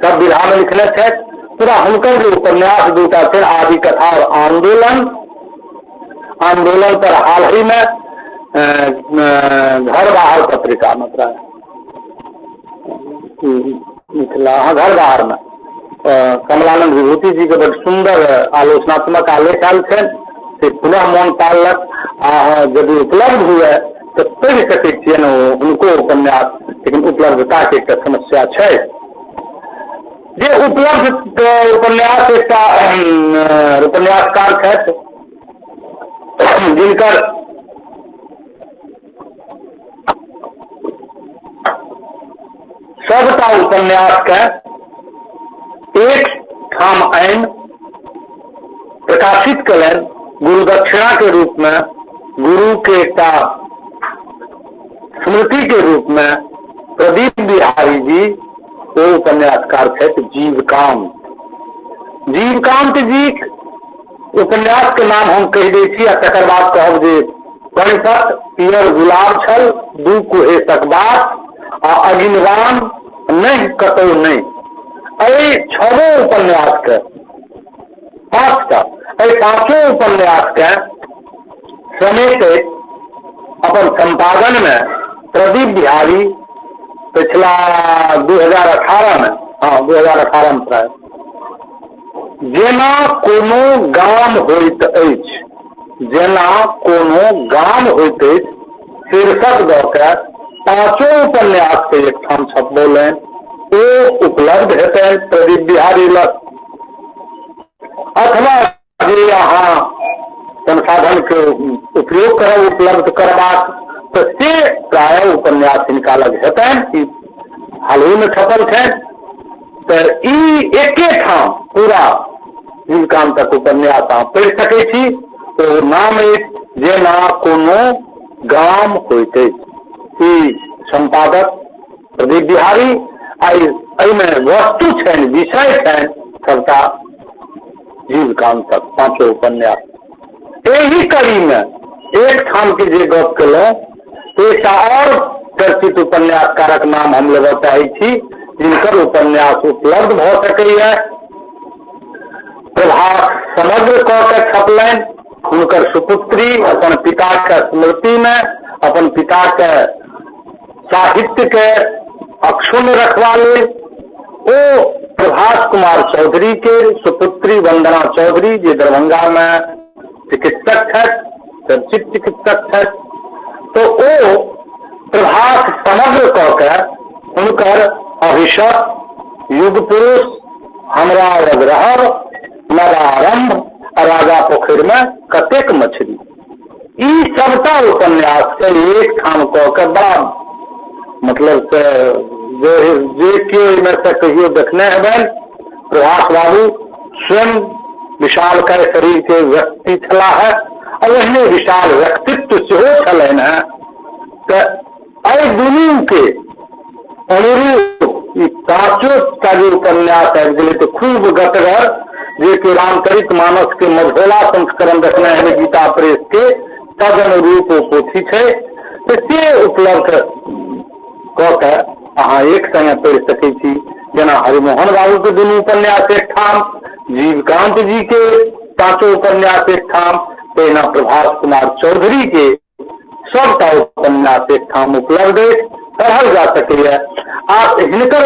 सब विधा में लिखने छथि, मुदा हुनकर जे उपन्यास दूटा छनि आदि कथा और आंदोलन, आंदोलन पर हाल ही में घर बाहर पत्रिका में प्राय मिथिला, हाँ, घर बाहर में कमलानंद विभूति जी के बड़ सुंदर आलोचनात्मक आलेख आयल छनि, से पुनः मोन पाड़लक। आ यदि उपलब्ध हुए तऽ पढ़ि सकै छियनि हुनको उपन्यास, लेकिन उपलब्धता के एकटा समस्या छै। जे उपलब्ध उपन्यास एकटा उपन्यासकार छथि जिनकर सबटा उपन्यास के एक ठाम आनि प्रकाशित कयलनि गुरुदक्षिणा के रूप में, गुरु के एकटा स्मृति के रूप में प्रदीप बिहारी जी, ओ उपन्यासकार छथि जीवकांत। जीवकांत जी उपन्यास के नाम हम कहि दै छी आ तकर बाद कहब जे पणिपत, पियर गुलाब छल, दू कुहेसक बात आ अगिनवान नहि कतौ नहि, एहि छबो उपन्यास के पांचटा, एहि पांचो उपन्यास के समेत अपन संपादन में प्रदीप बिहारी पिछला 2018 में, हाँ 2018 में प्राय जेना कोनो गाम होइत अछि, जेना कोनो गाम होइत अछि शीर्षक दऽ के पांचो उपन्यास के एकठाम छपबौलनि, ओ उपलब्ध हेतनि प्रदीप बिहारी लग। अथवा जे अहाँ संसाधन के उपयोग करब उपलब्ध करबाक, तऽ से प्रायः उपन्यास हिनका लग हेतनि, ई हालहि में छपल छनि। तऽ ई एके ठाम पूरा जीवकांतक उपन्यास अहाँ पढ़ि सकै छी। ओ नाम अछि जेना कोनो गाम होइत अछि। ई संपादक प्रदीप बिहारी आ एहिमे वस्तु छनि, विषय छनि सबटा जीवकांतक पांचो उपन्यास। एहि कड़ी में एक ठाम के जे गप केलहुँ, एकटा और चर्चित उपन्यासकारक नाम हम लेबऽ चाहै छी जिनकर उपन्यास उपलब्ध भऽ सकैए। प्रभास समग्र कऽ के छपलनि हुनकर सुपुत्री अपन पिता के स्मृति में, अपन पिता के साहित्य के अक्षुण्ण रखबा लेल ओ प्रभास कुमार चौधरी के सुपुत्री वंदना चौधरी जे दरभंगा में चिकित्सक छथि, चर्चित चिकित्सक छथि, तो ओ प्रभास समग्र कऽ के हुनकर अभिशप, युग पुरुष, हमरा लग रहब, नवारंभ आ राजा पोखरि में कतेक मछली, ई सबटा उपन्यास के एक ठाम कऽ के बड़ा मतलब से जे केओ एहिमे से कहियो देखने हेबनि, प्रभास बाबू स्वयं विशालकाय शरीर के व्यक्ति छलाह है आ ओहने विशाल व्यक्तित्व सेहो छलनि हेँ। तऽ एहि दुनू के अनुरूप ई पांचो टा जे उपन्यास आबि गेलै तऽ खूब गतगर, जे कि रामचरित मानस के मझोला संस्करण देखने हेबै गीता प्रेस के, तद अनुरूप ओ पोथी छै, तऽ से उपलब्ध कऽ के अहाँ अहाँ एक संगे पढ़ि सकै छी। जेना हरिमोहन बाबू के दुनू उपन्यास एकठाम, जीवकांत जी के पांचो उपन्यास एकठाम, तहिना प्रभास कुमार चौधरी के सबटा उपन्यास एकठाम उपलब्ध अछि, पढ़ल जा सकैए। आ हिनकर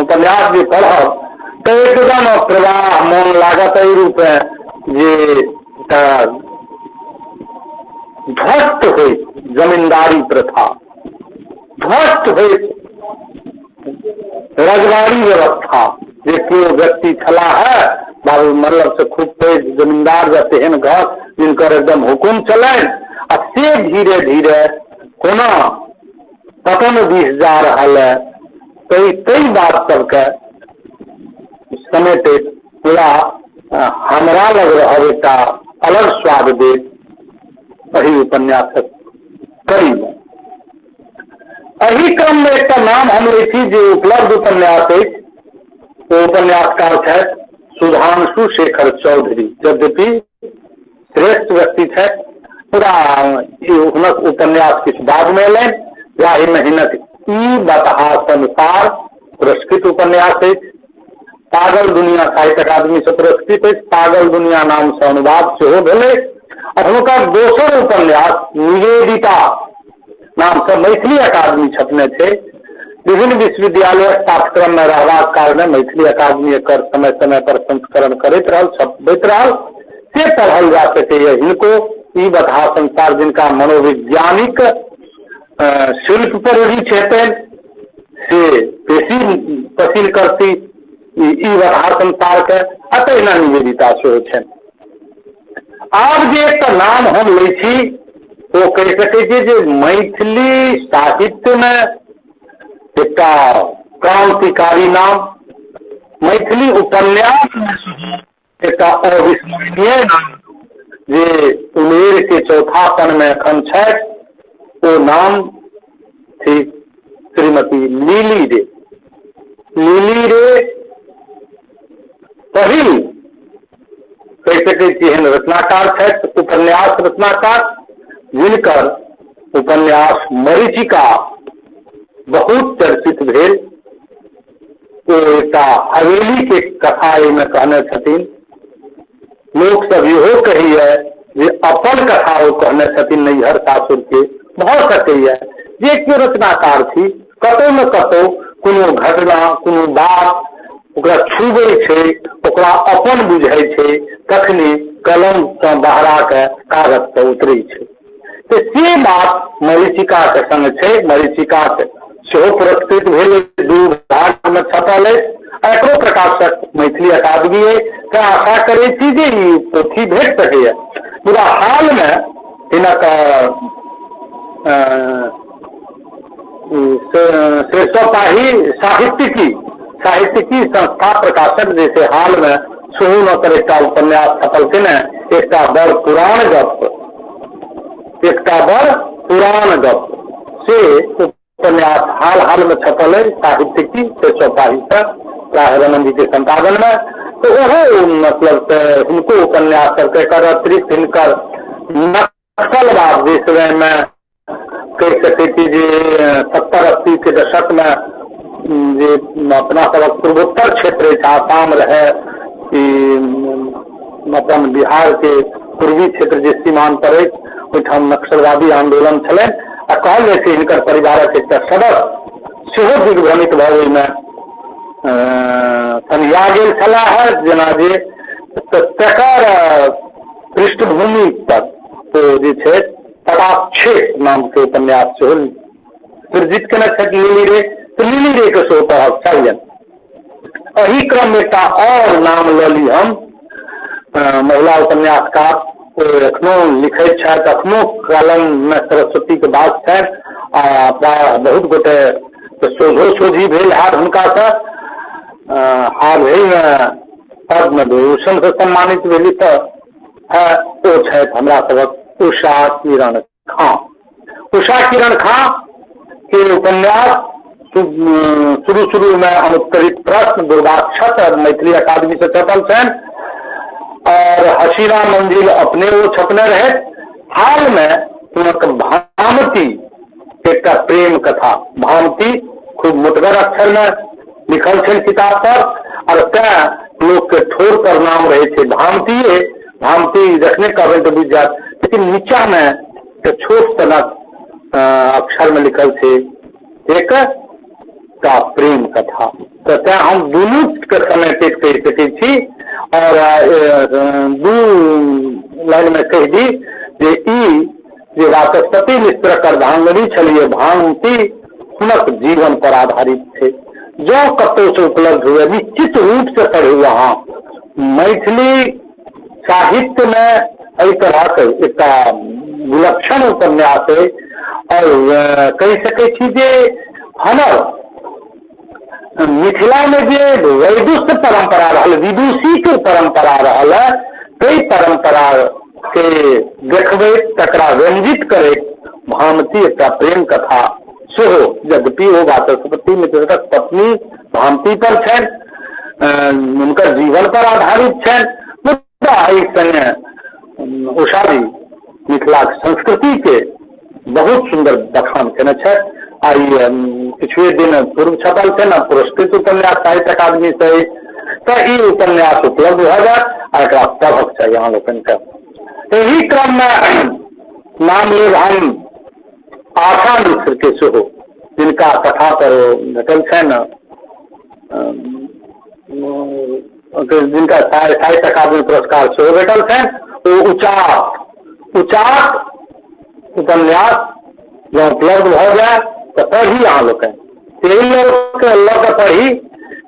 उपन्यास जे पढ़ब तऽ एकदम प्रवाह मोन लागत एहि रूपे जे ध्वस्त होइत जमींदारी प्रथा, ध्वस्त होइत रजवाड़ी व्यवस्था, जे केओ व्यक्ति छलाह है बाबू मतलब से खूब पैघ जमींदार या तेहन घर जिनकर एकदम हुकुम छलनि, आ से धीरे धीरे कोना पतन दिस जा रहल है, ताहि ताहि बात सबके समेटैत पूरा हमरा लग रहल एकटा अलग स्वाद देत एहि उपन्यासक कड़ीमे। एहि क्रममे एकटा नाम हम लै छी जे उपलब्ध उपन्यास अछि, ओ उपन्यासकार छथि सुधांशु शेखर चौधरी। यद्यपि श्रेष्ठ व्यक्ति छथि, पूरा हुनक उपन्यास किछु बादमे अयलनि, जाहिमे हिनक ई बतहा संसार पुरस्कृत उपन्यास अछि। पागल दुनिया साहित्य अकादमी से पुरस्कृत अछि, पागल दुनिया नाम से अनुवाद सेहो भेलै। आ हुनकर दोसर उपन्यास निवेदिता नाम से मैथिली अकादमी छपने छै। विभिन्न विश्वविद्यालयक पाठ्यक्रम में रहबाक कारणे मैथिली अकादमी एकर समय समय पर संस्करण करैत रहल, छपबैत रहल, से पढ़ल जा सकैए। हिनको ई बतहा संसार जिनका मनोवैज्ञानिक शिल्प पर रुचि हेतनि से बेसी पसिन करती ई बतहा संसार के, आ तहिना निवेदिता सेहो छनि। आब जे एकटा नाम हम लै छी ओ कहि सकै छी जे मैथिली साहित्यमे एकटा क्रांतिकारी नाम, मैथिली उपन्यासमे सेहो एकटा अविस्मरणीय नाम जे उमेर के चौथापन में एखन छथि, ओ नाम थिक श्रीमती लिली रे। लिली रे पहिल कहि सकै छी एहन रचनाकार छथि, उपन्यास रचनाकार, जिनकर उपन्यास मरीचिका बहुत चर्चित भेल। ओ एकटा हवेली के कथा एहिमे कहने छथिन। लोक सब इहो कहैया जे अपन कथा ओ कहने छथिन नैहर सासुर के। भऽ सकैया जे केओ रचनाकार छी कतौ ने कतौ कोनो घटना कोनो बात ओकरा छुबै छै, ओकरा अपन बुझै छै, तखने कलमसँ बहरा के कागज पर उतरै छै। तऽ से बात मरीचिका के संग छै। मरीचिका के सेहो पुरस्कृत भेल, दू भागमे छपल अछि, एकरो प्रकाशक मैथिली अकादमी अछि। तऽ आशा करै छी जे ई पोथी भेट सकैया। मुदा हालमे हिनक शीर्षक साहित्यिकी साहित्यिकी संस्था प्रकाशक जे छै हालमे सेहो हुनकर एकटा उपन्यास छपलखिन हेँ, एकटा बड़ पुरान गप, एकटा बड़ पुरान गप, से उपन्यास हाल हालमे छपल अछि साहित्यिकी से चौपाहीसँ प्राय रमन जी के सम्पादनमे। तऽ ओहो मतलब तऽ हिनको उपन्यास सबके एकर अतिरिक्त हिनकर नक्सलवाद जे समयमे कहि सकै छी जे 70-80 के दशकमे जे अपना सबक पूर्वोत्तर क्षेत्र अछि, आसाम रहै कि अपन बिहार के पूर्वी क्षेत्र जे सीमांत पर अछि, ओहिठाम नक्सलवादी आंदोलन छलनि आ कहल जाइ छै हिनकर परिवारक एकटा सदस्य सेहो दिग्भ्रमित भऽ ओहिमे सन्हिया गेल छलाह है, जेना जे तकर पृष्ठभूमि पर ओ जे छै पटाक्षेप नामके उपन्यास सेहो सृजित केने छथि लिली रे। तऽ लिली रे के सेहो पढ़क चाहियनि। एहि क्रममे एकटा आओर नाम लऽ ली हम, महिला उपन्यासकार, ओ एखनो लिखैत छथि, एखनो कलममे सरस्वतीके वास छनि आ प्रायः बहुत गोटे सोझो सोझी भेल हैत हुनकासँ। हालहिमे पद्म विभूषणसँ सम्मानित भेली तऽ ओ छथि हमरा सभक उषा किरण खां। उषा किरण खां के उपन्यास शुरू शुरू में अनुत्तरित प्रश्न, दुर्गाक्षत मैथिली अकादमी से छपल छनि और हसीना मंजिल अपने वो छपने रहे। हाल में हुनक भामती एकटा प्रेम कथा, भामती खूब मोटगर अक्षर में लिखल छै किताब पर, और तें लोक के ठोर पर नाम रहे छै भामतीये। भामती जखने कहबै तऽ बुझि जायत, लेकिन नीचा में एक छोट सनक अक्षर में लिखल छै एक का प्रेम कथा। तऽ तें हम दुनू के समेटित कहि सकै छी। और दू लाइन में कहि दी जे ई जे वाचस्पति मिश्रक अर्धांगिनी छलियै भामती, हुनक जीवन पर आधारित छै। जँ कतौ से उपलब्ध हुए निश्चित रूप से पढ़ू। अहाँ मैथिली साहित्य में एहि तरहक एकटा विलक्षण उपन्यास है। और कहि सकै छी जे हमर मिथिला में जे वैदुष्य परंपरा रहल, विदुषी के परंपरा रहल, ताहि परंपरा के देखबैत तकरा व्यंजित करैत भामती एकटा प्रेम कथा सेहो, यद्यपि ओ वाचस्पति मिश्रक पत्नी भामती पर छनि, हुनकर जीवन पर आधारित छनि, मुदा एहि संगे उषा जी मिथिलाक संस्कृति के बहुत सुंदर बखान केने छथि। आ ई किछुए दिन पूर्व छपल छै ने पुरस्कृत उपन्यास साहित्य अकादमी से, तऽ ई उपन्यास उपलब्ध भऽ जायत आ एकरा पढ़क चाही अहाँ लोकनिके। एहि क्रम में नाम लेब हम आशा मिश्र के सेहो, जिनका कथा पर भेटल छनि, जिनका साहित्य अकादमी पुरस्कार सेहो भेटल छनि। ओ उचाट उचाट उपन्यास जँ उपलब्ध भऽ जाय तऽ पढ़ी अहाँ लोकनि। एहि लऽ कऽ पढ़ी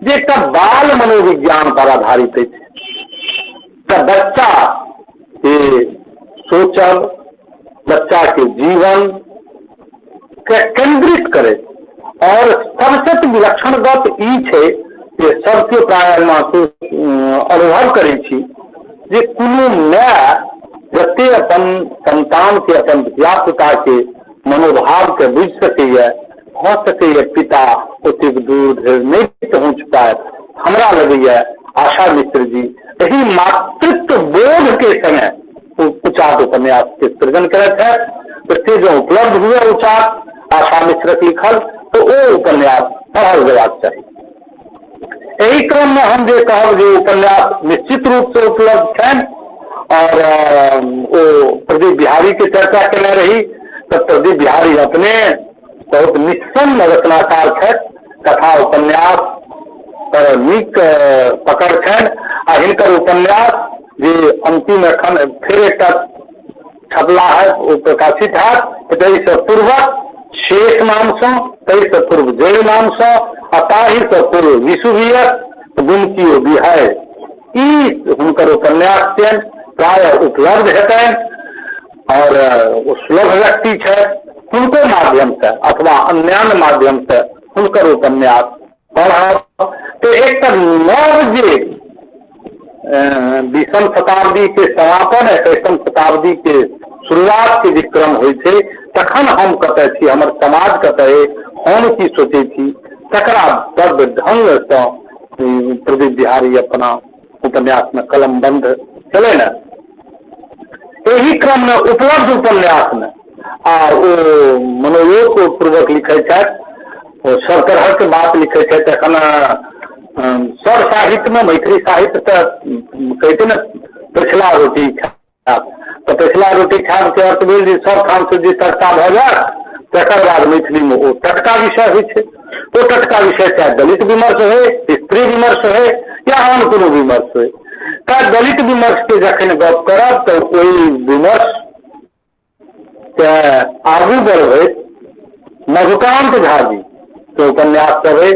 जे एकटा बाल मनोविज्ञान पर आधारित अछि। तऽ बच्चा के सोचब, बच्चा के जीवन के केंद्रित करैत, और सबसे विलक्षण गप ई छै जे सबके प्राय महसूस अनुभव करै छी जे कोनो माय जते अपन संतान के, अपन धिया पुता के मनोभाव के बुझि सकैया, भऽ सकैया पिता ओतेक दूर धरि नहि पहुँच पायत। हमरा लगैया आशा मिश्र जी एहि मातृत्व बोध के संगे उचाट उपन्यास के सृजन करैत छथि। तऽ से जँ उपलब्ध हुए उचाट आशा मिश्रक लिखल, तऽ ओ उपन्यास पढ़ल जेबाक चाही। एहि क्रम में हम जे कहब जे उपन्यास निश्चित रूप से उपलब्ध छनि। और ओ प्रदीप बिहारी के चर्चा केने रही, तऽ प्रदीप बिहारी अपने बहुत निस्सन्न रचनाकार छथि, कथा उपन्यास पर नीक पकड़ छनि। आ हिनकर उपन्यास जे अंतिम एखन फेर एकटा छपला है, ओ प्रकाशित हैत, ताहिसँ पूर्वक शेष नामसँ, ताहिसँ पूर्व जय नामसँ, आ ताहिसँ पूर्व विषुवीयक गुमकी ओ बिहाय, ई हुनकर उपन्यास छियनि, प्रायः उपलब्ध हेतनि। और ओ सुलभ व्यक्ति छथि, हुनको माध्यमसँ अथवा अन्यान्य माध्यमसँ हुनकर उपन्यास पढ़ब तऽ एकटा नव जे 20म शताब्दी के समापन, 21म शताब्दी के शुरुआत के जे क्रम होइ छै, तखन हम कतऽ छी, हमर समाज कतऽ अइ, हम की सोचै छी, तकरा बड्ड ढंगसँ प्रदीप बिहारी अपना उपन्यासमे कलमबंद केलनि हँ। एहि क्रममे उपलब्ध उपन्यासमे आ ओ मनोयोग पूर्वक लिखै छथि, ओ सब तरहके बात लिखै छथि। एखन सब साहित्यमे मैथिली साहित्य तऽ कहै छै ने पछिला रोटी खायब, तऽ पछिला रोटी खायब के अर्थ भेल जे सब ठामसँ जे चर्चा भऽ जायत तकर बाद मैथिलीमे ओ टटका विषय होइ छै। ओ टटका विषय चाहे दलित विमर्श होइ, स्त्री विमर्श होइ, या आन कोनो विमर्श होइ। तऽ दलित विमर्श के जखन गप करब तऽ ओहि विमर्श के आगू बढ़बैत मधुकांत झा जी के उपन्यास सब अइ,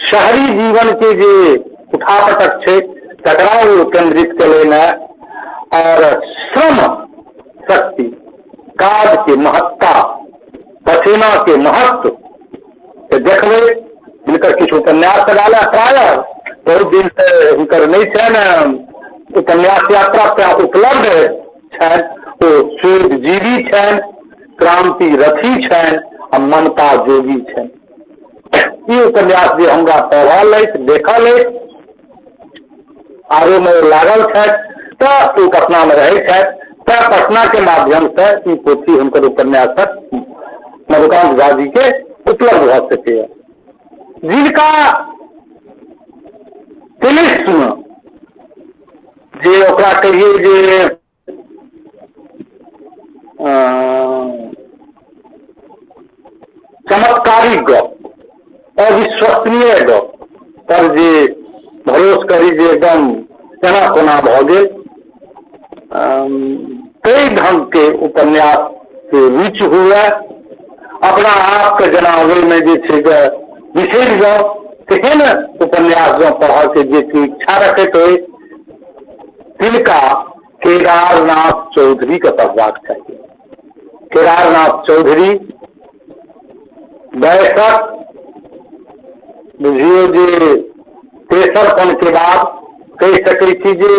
शहरी जीवन के जे उठापटक छै तकरा ओ केंद्रित केलनि हँ, और श्रम शक्ति, काज के महत्ता, पसीना के महत्व के देखबैत हिनकर किछु उपन्यास सब आयल। प्रायः बहुत दिन से हिनकर नहि छनि उपन्यास यात्रा, तें उपलब्ध छनि। ओ स्वेदजीवी छनि, क्रांति रथी छनि आ ममता जोगी छनि। ई उपन्यास जे हमरा पढ़ल अछि, देखल अछि, आरो मे लागल छथि तऽ ओ पटना मे रहै छथि, तऽ पटना के माध्यम से ई पोथी हुनकर उपन्यासक मधुकांत झा जी के उपलब्ध भऽ सकैया। जिनका तिलिस्म जे ओकरा कहिए जे चमत्कारिक गप, अविश्वसनीय गप पर जे भरोस करी जे एकदम केना कोना भऽ गेल, ताहि ढंग के उपन्यास के रुचि हुए, अपना आपके जेना ओहिमे जे छै से बिसरि जाउ, तेहन उपन्यास जँ पढ़ऽके जे इच्छा रखैत होइ तिनका केदारनाथ चौधरी के पढ़बाक चाही। केदारनाथ चौधरी वयसक बुझियौ जे तेसरपन के बाद कहि सकै छी जे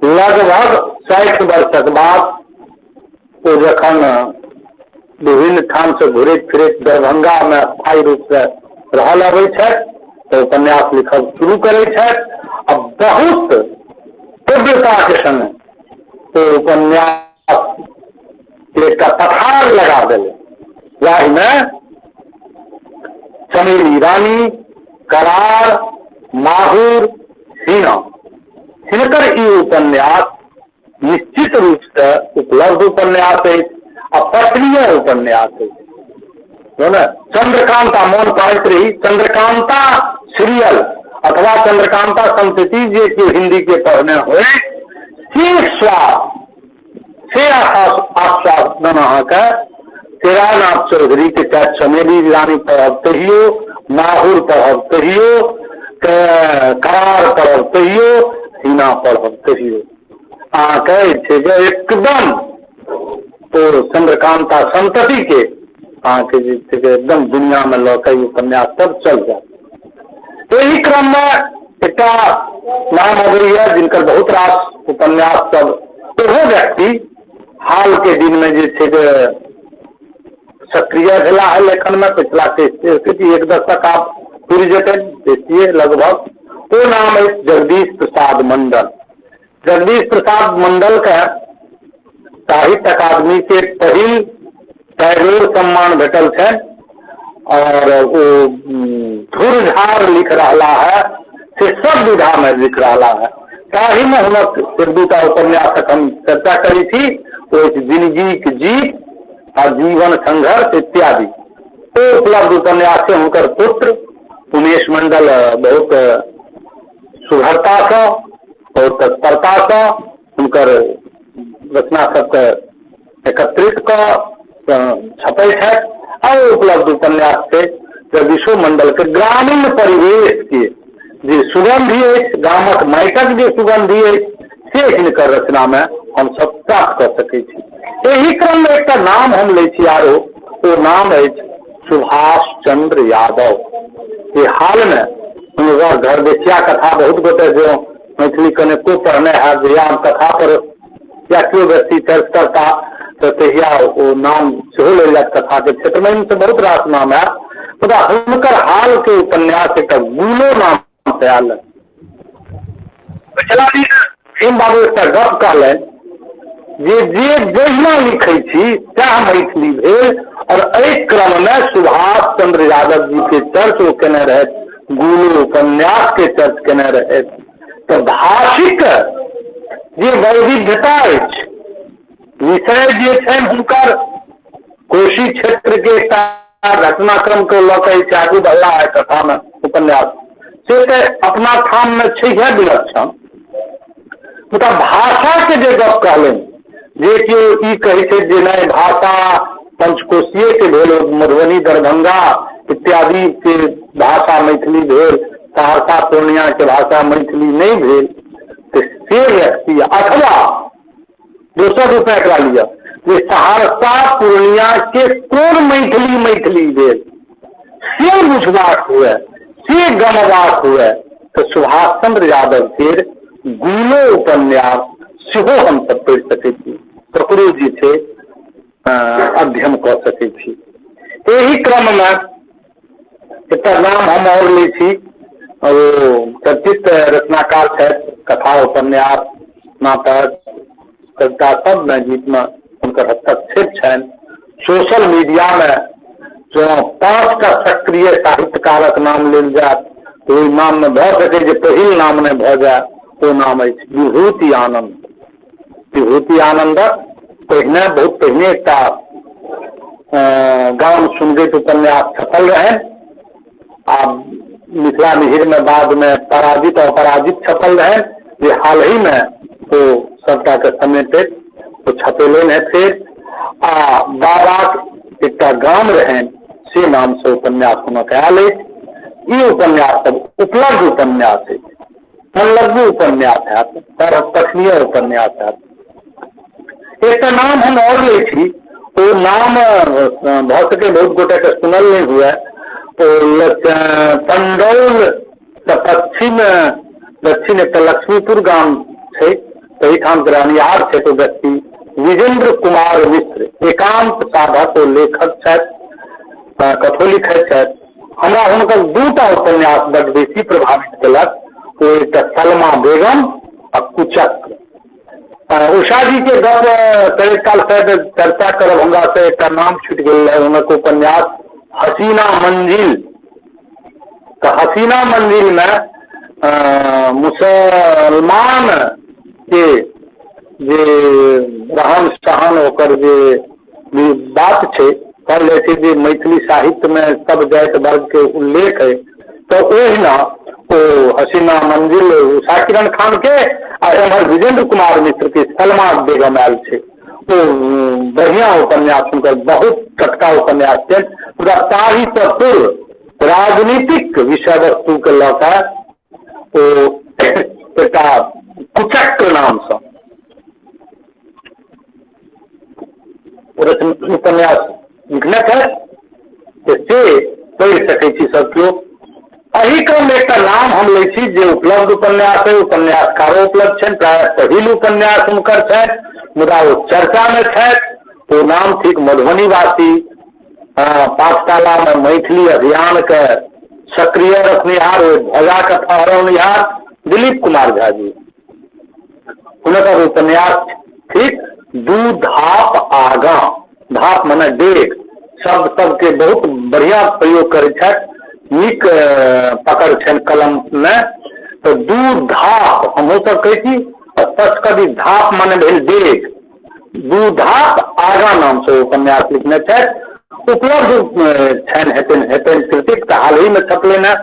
लगभग 60 वर्षक बाद ओ जखन विभिन्न ठाम से घुरैत फिरैत दरभंगा में स्थायी रूप से रहल अबै छथि तऽ उपन्यास लिखब शुरू करै छथि आ बहुत तीव्रता के संग ओ उपन्यास के एकटा पथार लगा देलै, जाहिमे चमेली रानी, करार, माहुर, हिना, हिनकर ई उपन्यास निश्चित रूप से उपलब्ध उपन्यास अछि आ पठनीय उपन्यास अछि। ने चंद्रकांता मोन पाड़ैत रही, चंद्रकांता सीरियल अथवा चंद्रकांता संतति जे केओ हिंदी के पढ़ने होय से स्वाद से आश्वासन अहाँके केदारनाथ चौधरी के चाहे चमेली रानी पढ़ब तहियो, माहुर पढ़ब तहियो, करार पढ़ब तहियो, हिना पढ़ब तहियो, अहाँके जे छै जे एकदम ओ चंद्रकांता संतति के अहाँके जे छै से एकदम दुनिया में लऽ के उपन्यास सब चल जायत। एहि क्रम में एकटा नाम अबैया जिनकर बहुत रास उपन्यास सब ओहो व्यक्ति हाल के दिन में जे छै से सक्रिय भेला है लेखन में, पिछला एक दशक आब पुरि जेतनि बेसिए लगभग। ओ नाम अछि जगदीश प्रसाद मंडल। जगदीश प्रसाद मंडल के साहित्य अकादमी के पहिल टैगोर सम्मान भेटल छनि और ओ धुरझार लिख रहा है, से सब विधा में लिख रहा है। ताहि में हुनक एक दूटा उपन्यासक हम चर्चा करै छी, ओ अछि जिंदगीक जीत आ जीवन संघर्ष इत्यादि। ओ उपलब्ध उपन्यास छै। हुनकर पुत्र उमेश मंडल बहुत सुघरतासँ बहुत तत्परतासँ हुनकर रचना सबके एकत्रित कऽ छपै छथि आ ओ उपलब्ध उपन्यास छै जगदीशो मंडल के ग्रामीण परिवेश के जे सुगंधि अछि, गामक माटिक जे सुगंधि अछि, से हिनकर रचना में हमसब प्राप्त कऽ सकै छी। एहि क्रम में एकटा नाम हम लै छी आरो, ओ नाम अछि सुभाष चंद्र यादव। जे हाल में हुनकर घर बेचिया कथा बहुत गोटे जो मैथिली कनेको पढ़ने हैत, जहिया हम कथा पर या केओ व्यक्ति चर्च करता तऽ तहिया ओ नाम सेहो लेल जायत। कथा के क्षेत्र में एहिमे बहुत रास नाम आयत, मुदा हुनकर हाल के उपन्यास एकटा गुलो नाम से आयल। पिछला दिन भीम बाबू एकटा गप कहलनि जे जे जहिना लिखै छी सएह मैथिली भेल, और एहि क्रम में सुभाष चंद्र यादव जी के चर्च ओ केने रहथि, गुलो उपन्यास के चर्च केने रहथि। तऽ भाषिक जे वैविध्यता अछि, विषय जे छनि हुनकर कोशी क्षेत्र के एकटा घटनाक्रम के लऽ के जे आगू बढ़ला है कथा में उपन्यास, से तऽ अपना ठाम में छैहे विलक्षण। मुदा भाषा के जे गप कहलनि जे केओ ई कहै छै जे नहि भाषा पंचकोशीये के भेल, मधुबनी दरभंगा इत्यादि के भाषा मैथिली भेल, सहरसा पूर्णिया के भाषा मैथिली नहीं भेल, तऽ से व्यक्ति अथवा दोसर रूपे एकरा लिअ जे सहरसा पूर्णिया के कोन मैथिली मैथिली भेल से बुझबाक हुए, से गमबाक हुए, तऽ सुभाष चंद्र यादव के गुलो उपन्यास सेहो हमसब पढ़ि सकै छी, तकरो जे छै अध्ययन कऽ सकै छी। एहि क्रममे एकटा नाम हम आओर लै छी, ओ चर्चित रचनाकार छथि, कथा उपन्यास नाटक कविता सबमे गीतमे हुनकर हस्तक्षेप छनि। सोशल मीडियामे जँ 5टा सक्रिय साहित्यकारक नाम लेल जायत तऽ ओहि नाममे भऽ सकै जे पहिल नाम नहि भऽ जाय, ओ नाम अछि विभूति आनन्द। विभूति आनन्दक पहिने बहुत पहिने एकटा गाम सुनगैत उपन्यास छपल रहनि आ मिथिला मिहिरमे बादमे पराजित अपराजित छपल रहनि, जे हालहिमे ओ सबटाके समेटैत ओ छपेलनि हेँ फेर। आ बाबाक एकटा गाम रहनि से नामसँ उपन्यास हुनक आयल अछि। ई उपन्यास सब उपलब्ध उपन्यास अछि, मनलग्गू उपन्यास हैत, पठनीय उपन्यास हैत। एकटा नाम हम आओर लै छी, ओ नाम भऽ सकै बहुत गोटेके सुनल नहि हुए। ओ पंडौल सँ पश्चिम दक्षिण एकटा लक्ष्मीपुर गाम छै, ताहिठामके रहनिहार छथि ओ व्यक्ति विजेंद्र कुमार मिश्र। एकांत साधक ओ लेखक छथि, कथो लिखैत छथि। हमरा हुनकर 2टा उपन्यास बड बेसी प्रभावित केलक, ओ एकटा सलमा बेगम आ कुचक्र। उषा जी के गप करैत काल शायद चर्चा करब हमरा से एकटा नाम छूटि गेल रहै, हुनक उपन्यास हसीना मंजिल। तऽ हसीना मंजिल में मुसलमान के जे रहन सहन ओकर जे बात छै, कहल जाइ छै जे मैथिली साहित्य में सब जाति वर्ग के उल्लेख है, तऽ ओहिना ओ हसीना मंजिल उषा किरण खान के आ एम्हर विजेंद्र कुमार मिश्र के सलमा बेगम आयल छै। ओ बढ़िया उपन्यास, हुनकर बहुत टटका उपन्यास छै। मुदा ताहि सँ पूर्व राजनीतिक विषय वस्तु के लऽ कऽ ओ एकटा कुचक्र नाम सँ उपन्यास लिखने छथि, से पढ़ि सकै छी सब केओ। एहि क्रममे एकटा नाम हम लै छी जे उपलब्ध उपन्यास है, उपन्यासकारो उपलब्ध छनि, प्रायः पहिल उपन्यास हुनकर छनि, मुदा ओ चर्चामे छथि। ओ नाम थिक मधुबनीवासी, पाठशालामे मैथिली अभियानके सक्रिय रखनिहार, ओहि ध्वजाके फहरौनिहार दिलीप कुमार झा जी। हुनकर उपन्यास थिक दू धाप आगाँ। धाप मने डेग, शब्द सबके बहुत बढ़िया प्रयोग करै छथि, नीक पकड़ छनि कलम मे। तऽ दू धाप हमहूँ सब कहै छी, स्पष्ट कऽ दी, धाप मने भेल डेग। दू धाप आगाँ नाम से उपन्यास लिखने छथि, उपलब्ध छनि हेतनि हेतनि कृतिक, तऽ हालहिमे छपलनि हेँ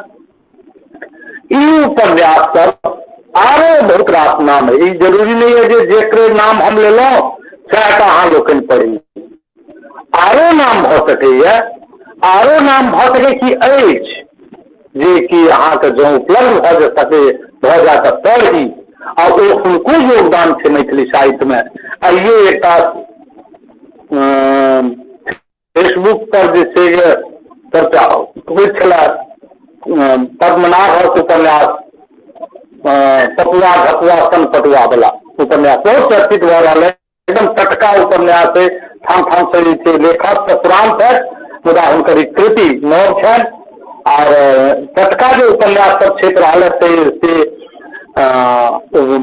ई उपन्यास सब। आरो बहुत रास नाम है, ई जरूरी नहीं है जे जेकरे नाम हम लेलहुँ सएह टा अहाँ लोकनि पढ़ी। आरो नाम भऽ सकैए, आरो नाम भऽ सकै की अछि जे कि अहाँके जँ उपलब्ध भऽ जा सकै भऽ जाय तऽ पढ़ी, आ ओ हुनको योगदान छै मैथिली साहित्यमे। आइयो एकटा फेसबुक पर जे छै चर्चा होइत छलै पद्मनाभक उपन्यास पटुआ ढकुआ सन पटुआ वाला उपन्यास बहुत चर्चित भऽ रहल है। एकदम टटका उपन्यास है, ठाम ठाम से जे छै लेखक तऽ पुरान छथि, मुदा हुनकर ई कृति नव छनि। आर टटका जे उपन्यास सब छपि रहल है से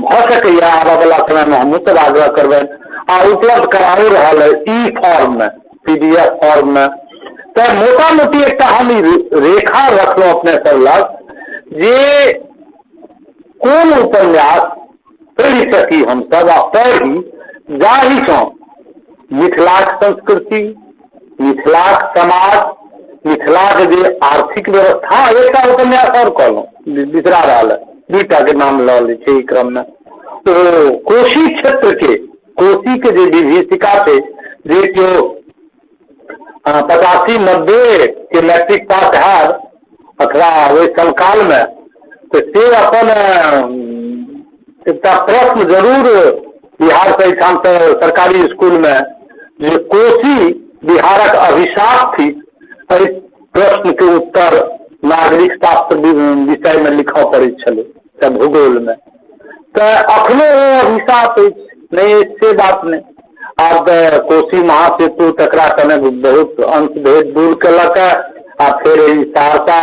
भऽ सकैए आबऽ वला समयमे हमहूँ सब आग्रह करबनि, आ उपलब्ध कराओ रहल है ई फॉर्ममे, PDF फॉर्ममे। तऽ मोटा मोटी एकटा हम ई रेखा रखलहुँ अपने सब लग जे कोन उपन्यास पढ़ि सकी हमसब आ पढ़ी जाहिसँ मिथिलाक संस्कृति, मिथिलाक समाज, मिथिलाक जे आर्थिक व्यवस्था। एकटा उपन्यास आओर कहलहुँ, बिसरा रहल है, 2टा के नाम लऽ लै छै एहि क्रममे। ओ कोशी क्षेत्र के, कोशी के जे विभीषिका छै, जे केओ 85-90 के मैट्रिक पास हैत अथवा ओहि समकालमे, तऽ से अपन एकटा प्रश्न जरूर बिहारसँ एहिठामसँ सरकारी स्कूलमे जे कोशी बिहारक अभिशाप थिक, एहि प्रश्नके उत्तर नागरिक शास्त्र विषयमे लिखऽ पड़ैत छलै तऽ भूगोलमे। तऽ अखनो ओ अभिशाप अछि, नहि अछि से बात नहि। आब तऽ कोशी महासेतु तकरा कने बहुत अंश धरि दूर केलक है, आ फेर ई सहरसा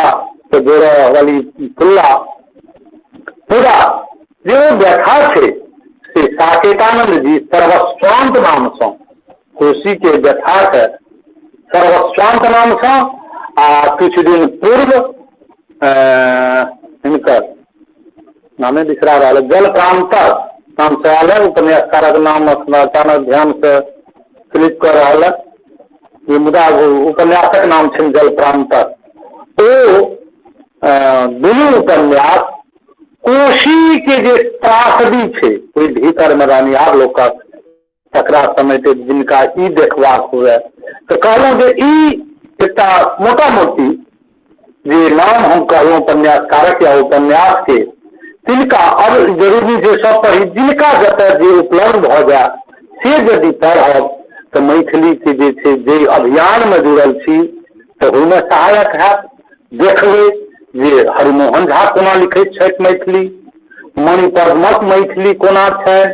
से जोड़ऽ वाली पुल्ला। मुदा जे ओ व्यथा छै से साकेतानंद जी सर्वस्वांत नामसँ कोशी के व्यथाके सर्वस्वांत नामसँ, आ किछु दिन पूर्व हिनकर नामे बिसरा रहल, जल प्रांतर नामसँ आयल है। उपन्यासकारक नाम अचानक ध्यान से स्लिप कऽ रहल है, मुदा उपन्यासक नाम छै जल प्रांतर। ओ दुनू उपन्यास कोशी के जे त्रासदी छै ओहि भीतर मे रहनिहार लोकक, तकरा समेटे जिनका ई देखबाक हुए, तऽ कहलहुँ जे ई एकटा मोटा मोटी जे नाम हम कहलहुँ उपन्यासकारक या उपन्यास के, तिनका अब जरूरी जे सब पढ़ी, जिनका जतऽ जे उपलब्ध भऽ जाय से यदि पढ़ब तऽ मैथिली के जे छै जे अभियान मे जुड़ल छी तऽ ओहिमे सहायक हैत। देखबै जे हरिमोहन झा कोना लिखैत छथि मैथिली, मणिपद्मक मैथिली कोना छनि,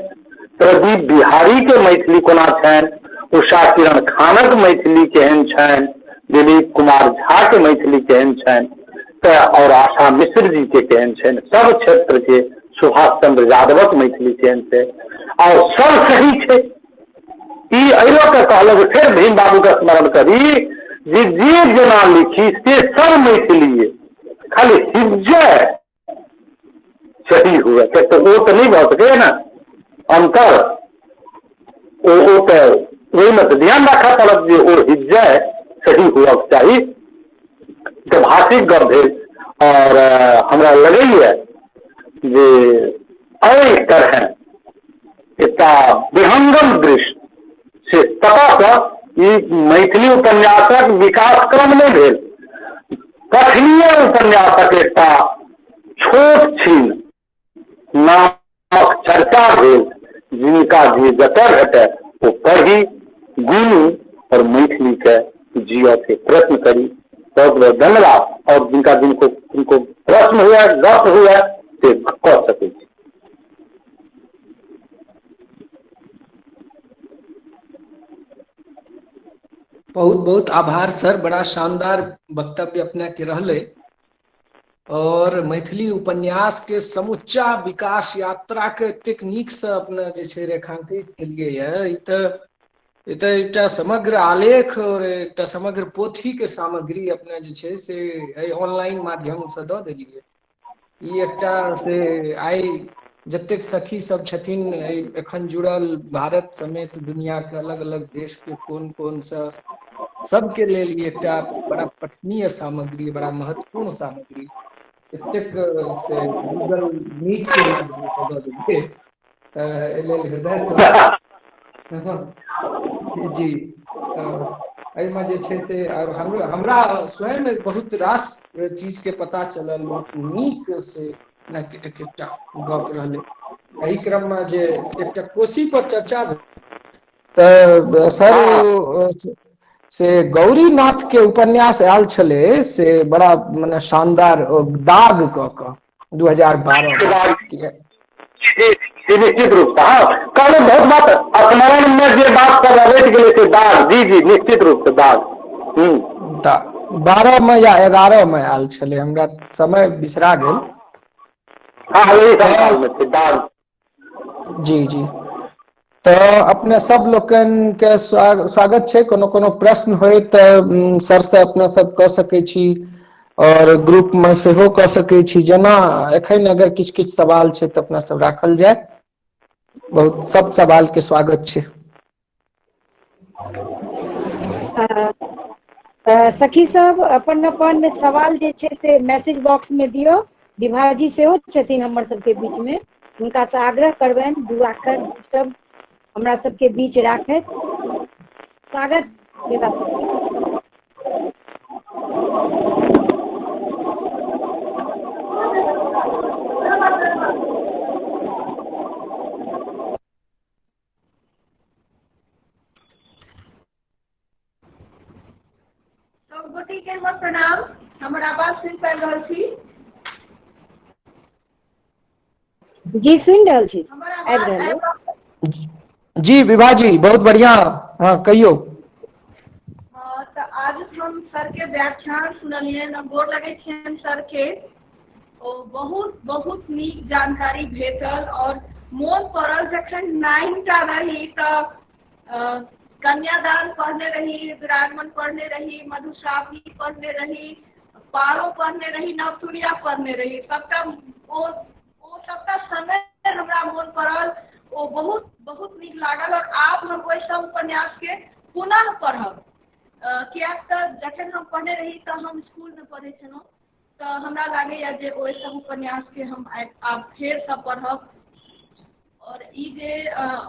प्रदीप बिहारी के मैथिली कोना छनि, उषा किरण खानक मैथिली केहन छनि, दिलीप कुमार झा के मैथिली केहन छनि, तऽ और आशा मिश्र जी के केहन छनि, सब क्षेत्र के सुभाष चंद्र यादवक मैथिली केहन छै, और सब सही छै। ई एहि लऽ कऽ कहलहुँ जे फेर भीम बाबूके स्मरण करी जे जे जेना लिखी से सब मैथिलीए, खाली हिज्जय सही हुए, किएक तऽ ओ तऽ नहि भऽ सकैए ने अन्तर, ओ तऽ ओहिमे तऽ ध्यान राखऽ पड़त जे ओ हिज्जय सही हुअक चाही। तऽ भाषिक गप भेल। और हमरा लगैए जे एहि तरहे एकटा विहंगम दृश्य से कतऽसँ ई मैथिली उपन्यासक विकास क्रम नहि भेल, पठनीय उपन्यासक एकटा छोट छिन नामक चर्चा भेल, जिनका जे जतऽ भेटय ओ पढ़ी, गुनी और मैथिली के जियऽ के प्रयत्न करी। बहुत बहुत धन्यवाद। और जिनका जिनको जिनको प्रश्न हुए, गप हुए, से कऽ सकै छी। बहुत बहुत आभार सर, बड़ा शानदार वक्तव्य अपने के रहले और मैथिली उपन्यास के समुच्चा विकास यात्रा के एतेक नीक से अपने जे छै रेखांकित केलिए ये, ई तऽ एकटा समग्र आलेख और एकटा समग्र पोथी के सामग्री अपने जे छै से एहि ऑनलाइन माध्यम से दऽ देलियै। ई एकटा से आइ जतेक सखी सब छथिन एखन जुड़ल, भारत समेत दुनिया के अलग अलग देश के कोन कोन सा सबके लेल ई एकटा बड़ा पठनीय सामग्री, बड़ा महत्वपूर्ण सामग्री एतेक से गूगल मीट के माध्यम से दऽ देलियै, तऽ एहि लेल हृदय से जी। तऽ एहिमे जे छै से और हमरा स्वयं बहुत रास चीज के पता चलल, बहुत नीक से एक एकटा गप रहलै। एहि क्रम मे जे एकटा कोसी पर चर्चा भेल तऽ सर से गौरीनाथ के उपन्यास आयल छलै से बड़ा मने शानदार दाग कऽ कऽ 2012। जी निश्चित रूप से, हाँ कहलहुँ बहुत बात स्मरण में जे बात सब अबैत गेलै से दाग, जी जी निश्चित रूप से दाग 12 में या 11 में आयल छलै, हमरा समय बिसरा गेल। हाँ वही साल में छै दाग। जी जी, तऽ अपने सब लोकनि के स्वागत छै। कोनो कोनो प्रश्न होय तऽ सर से अपने सब कऽ सकै छी और ग्रुप में सेहो कऽ सकै छी। जेना एखन अगर किछु किछु सवाल छै तऽ अपना सब राखल जाय, बहुत सब सवाल के स्वागत छै। सखी सब अपन अपन सवाल जे छै से मैसेज बॉक्स में दियौ। विभाजी सेहो छथिन हमर सबके बीच में, हुनका से आग्रह करबनि दू आखर सब हमरा सबके बीच राखैत। स्वागत विभा सबके। सब गोटी के हमर प्रणाम। हमर आवाज सुनि पाबि रहल छी? जी सुनि रहल छी, आबि रहल। जी विभा जी बहुत बढ़िया, हाँ कहियौ। हाँ तऽ आज हम सर के व्याख्यान सुनलियनि, गोर लगै छियनि सर के। ओ बहुत बहुत नीक जानकारी भेटल और मोन पड़ल जखन 9 टा रही तऽ कन्यादान पढ़ने रही, दुरागमन पढ़ने रही, मधुश्रावणी पढ़ने रही, पारो पढ़ने रही, नवतुरिया पढ़ने रही। सबटा ओ सबटा समय हमरा मोन पड़ल, ओ बहुत बहुत नीक लागल। और आब हम ओहि सब उपन्यास के पुनः पढ़ब, किएक तऽ जखन हम पढ़ने रही तऽ हम स्कूलमे पढ़ै छलहुँ, तऽ हमरा लागैए जे ओहि सब उपन्यासके हम आब फेरसँ पढ़ब। और ई जे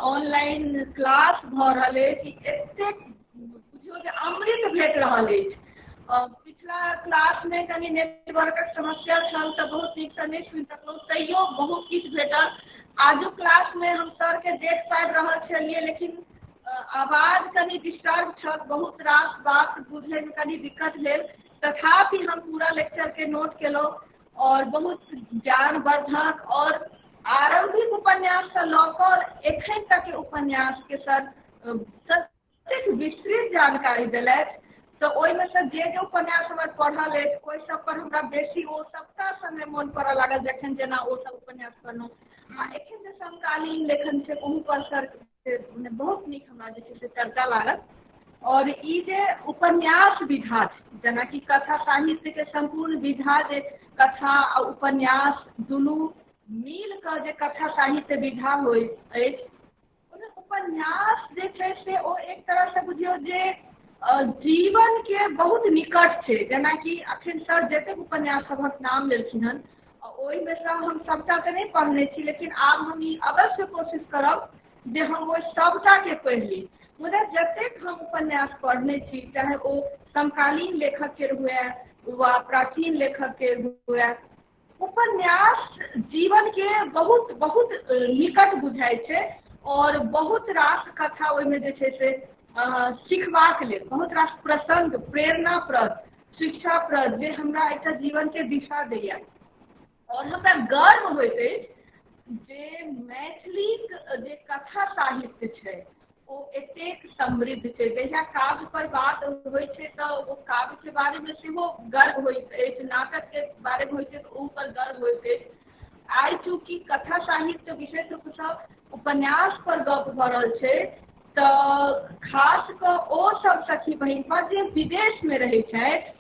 ऑनलाइन क्लास भऽ रहल अछि, एतेक बुझियौ जे अमृत भेट रहल अछि। पिछला क्लासमे कनि नेटवर्कक समस्या छल तऽ बहुत नीकसँ नहि सुनि सकलहुँ, तैयो बहुत किछु भेटल। आजुक क्लासमे हम सरके देख पाबि रहल छलियै, लेकिन आवाज कनि डिस्टर्ब छल, बहुत रास बात बुझैमे कनि दिक्कत भेल। तथापि हम पूरा लेक्चरके नोट केलहुँ और बहुत ज्ञानवर्धक और आरम्भिक उपन्याससँ लऽ कऽ एखन तक उपन्यासके सर ततेक विस्तृत जानकारी देलथि। तऽ ओहिमे सँ जे जे उपन्यास हमर पढ़ल अछि ओहि सब पर हमरा बेसी ओ सबटा समय मोन पड़ऽ लागल जखन जेना ओ सब उपन्यास पढ़लहुँ। आ एखन जे समकालीन लेखन छै ओहू पर सर बहुत नीक हमरा जे छै से चर्चा लागल। और ई जे उपन्यास विधा छै, जेनाकि कथा साहित्यके सम्पूर्ण विधा जे कथा आ उपन्यास दुनू मिल कऽ जे कथा साहित्य विधा होइत अछि, ओहिमे उपन्यास जे छै से ओ एक तरहसँ बुझियौ जे जीवनके बहुत निकट छै। जेनाकि अखन सर जतेक उपन्यास सभक नाम लेलखिन हन ओहिमे सँ हम सभटा तऽ नहि पढ़ने छी, लेकिन आब हम ई अवश्य कोशिश करब जे हम ओहि सभटाके पढ़ि ली। मुदा जतेक हम उपन्यास पढ़ने छी, चाहे ओ समकालीन लेखकके हुए वा प्राचीन लेखकके हुए, उपन्यास जीवनके बहुत बहुत निकट बुझाइ छै और बहुत रास कथा ओहिमे जे छै से सीखबाक लेल, बहुत रास प्रसंग प्रेरणाप्रद, शिक्षाप्रद, जे हमरा एकटा जीवनके दिशा दैया। और हमरा गर्व होइत अछि जे मैथिलीक जे कथा साहित्य छै ओ एतेक समृद्ध छै। जहिया काव्य पर बात होइ छै तऽ ओ काव्यके बारेमे सेहो गर्व होइत अछि, नाटकके बारेमे होइ छै तऽ ओहू पर गर्व होइत अछि। आइ चूँकि कथा साहित्य विशेष रूपसँ उपन्यास पर गप भऽ रहल छै तऽ खास कऽ ओ सब सखी बहिनपा जे विदेशमे रहै छथि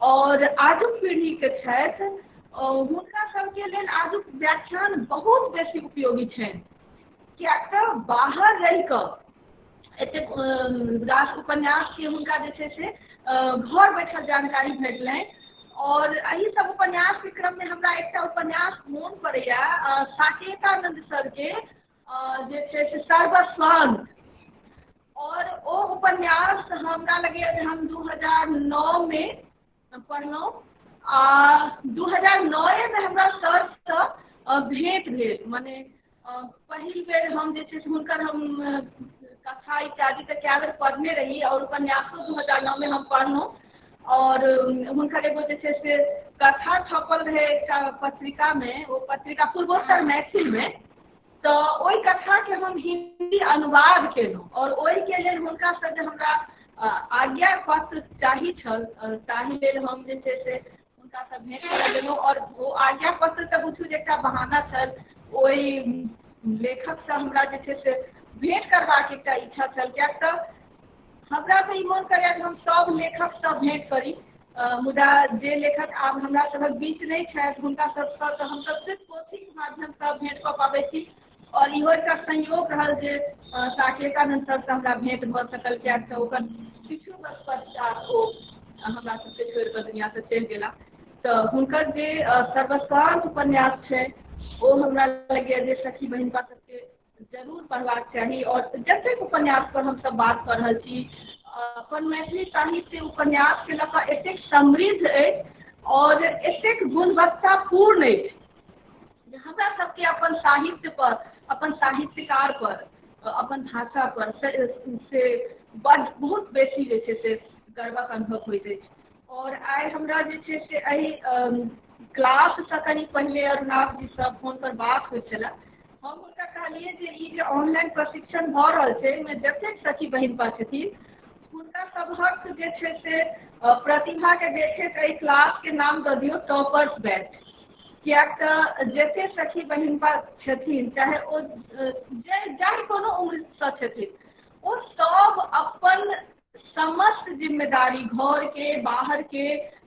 और आजुक पीढ़ीके छथि, हुनका सबके लेल आजुक व्याख्यान बहुत बेसी उपयोगी छनि। किएक तऽ बाहर रहि कऽ एतेक रास उपन्यासके हुनका जे छै से घर बैठल जानकारी भेटलनि। और एहि सब उपन्यासके क्रममे हमरा एकटा उपन्यास मोन पड़ैया, साकेतानंद सरके जे छै से सर्वस्वांत। और ओ उपन्यास हमरा लगैया जे हम 2009 मे पढ़लहुँ आ 2009 मे हमरा सरसँ भेंट भेल। मने पहिल बेर हम जे छै से हुनकर हम कथा इत्यादि तऽ कए बेर पढ़ने रही और उपन्यासो 2009 मे हम पढ़लहुँ। और हुनकर एगो जे छै से कथा छपल रहै एकटा पत्रिकामे, ओ पत्रिका पूर्वोत्तर मैथिलमे, तऽ ओहि कथाके हम हिन्दी अनुवाद केलहुँ और ओहिके लेल हुनकासँ जे हमरा आज्ञा पत्र चाही छल, ताहि लेल हम जे छै से हुनकासँ भेंट करऽ गेलहुँ। और ओ आज्ञा पत्र तऽ बुझू जे एकटा बहाना छल, ओहि लेखकसँ हमरा जे छै से भेंट करबाक एकटा इच्छा छल। किएक तऽ हमरा तऽ ई मोन करैए जे हम सभ लेखकसँ भेंट करी, मुदा जे लेखक आब हमरा सभक बीच नहि छथि हुनका सबसँ तऽ हमसब सिर्फ पोथीके माध्यमसँ भेंट कऽ पाबै छी। और इहो एकटा संयोग रहल जे साकेतानंद सरसँ हमरा भेंट भऽ सकल, किएक तऽ ओकर किछु वर्ष पश्चात ओ हमरा सबके छोड़ि कऽ दुनिआँसँ चलि गेला। तऽ हुनकर जे सर्वस्वांत उपन्यास छै ओ हमरा लगैए जे सखी बहिनपा सबके जरूर पढ़बाक चाही। और जतेक उपन्यास पर हमसब बात कऽ रहल छी, अपन मैथिली साहित्य उपन्यासके लऽ कऽ एतेक समृद्ध अछि और एतेक गुणवत्तापूर्ण अछि जे हमरा सबके अपन साहित्य पर, अपन साहित्यकार पर, अपन भाषा पर से बड बहुत बेसी जे छै से गर्वक अनुभव होइत अछि। और आइ हमरा जे छै से एहि क्लाससँ कनि पहिले अरुणाभ जीसँ फोन पर बात होइत छलै, हम हुनका कहलियै जे ई जे ऑनलाइन प्रशिक्षण भऽ रहल छै ओहिमे जतेक सखी बहिनपा छथिन हुनका सभक जे छै से प्रतिभाके देखैत एहि क्लासके नाम दऽ दियौ टॉपर्स बैच। किएक तऽ जतेक सखी बहिनपा छथिन, चाहे ओ जाहि कोनो उम्रसँ छथिन, ओ सब अपन समस्त जिम्मेदारी घर के बाहर के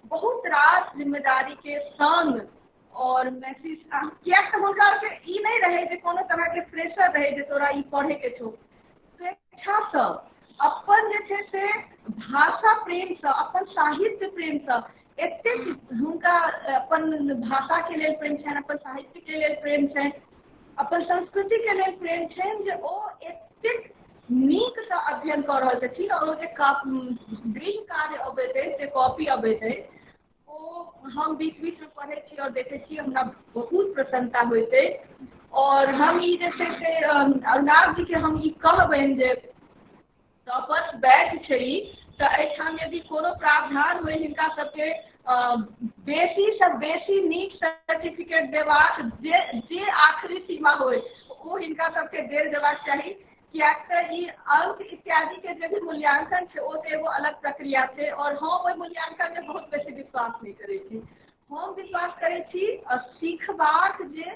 बहुत रास जिम्मेदारी के संग और मैसेज, कियाक तऽ हुनका आरके ई नहि रहै जे कोनो तरहके प्रेशर रहै जे तोरा ई पढ़ैके छौ, स्वेच्छासँ अपन जे छै से भाषा प्रेमसँ, अपन साहित्य प्रेमसँ एतेक हुनका अपन भाषाके लेल प्रेम छनि, अपन साहित्यके लेल प्रेम छनि, अपन संस्कृतिके लेल प्रेम छनि जे ओ एतेक नीकसँ अध्ययन कऽ रहल छथिन। आओर ओ जे गृह कार्य अबैत अछि, जे कॉपी अबैत अछि, ओ हम बीच बीचमे पढ़ै छी आओर देखै छी, हमरा बहुत प्रसन्नता होइत अछि। आओर हम ई जे छै से अरुणाभ जीके हम ई कहबनि जे टॉपर्स बैच छै ई, तऽ एहिठाम यदि कोनो प्रावधान होइ हिनका सबके बेसीसँ बेसी नीक सर्टिफिकेट देबाक जे जे आखिरी सीमा होइ ओ हिनका सबके देल जेबाक चाही, कियाक तऽ ई अंक इत्यादिके जे भी मूल्यांकन छै ओ तऽ एगो अलग प्रक्रिया छै और हम ओहि मूल्यांकनमे बहुत बेसी विश्वास नहि करै छी। हम विश्वास करै छी सीखबाक जे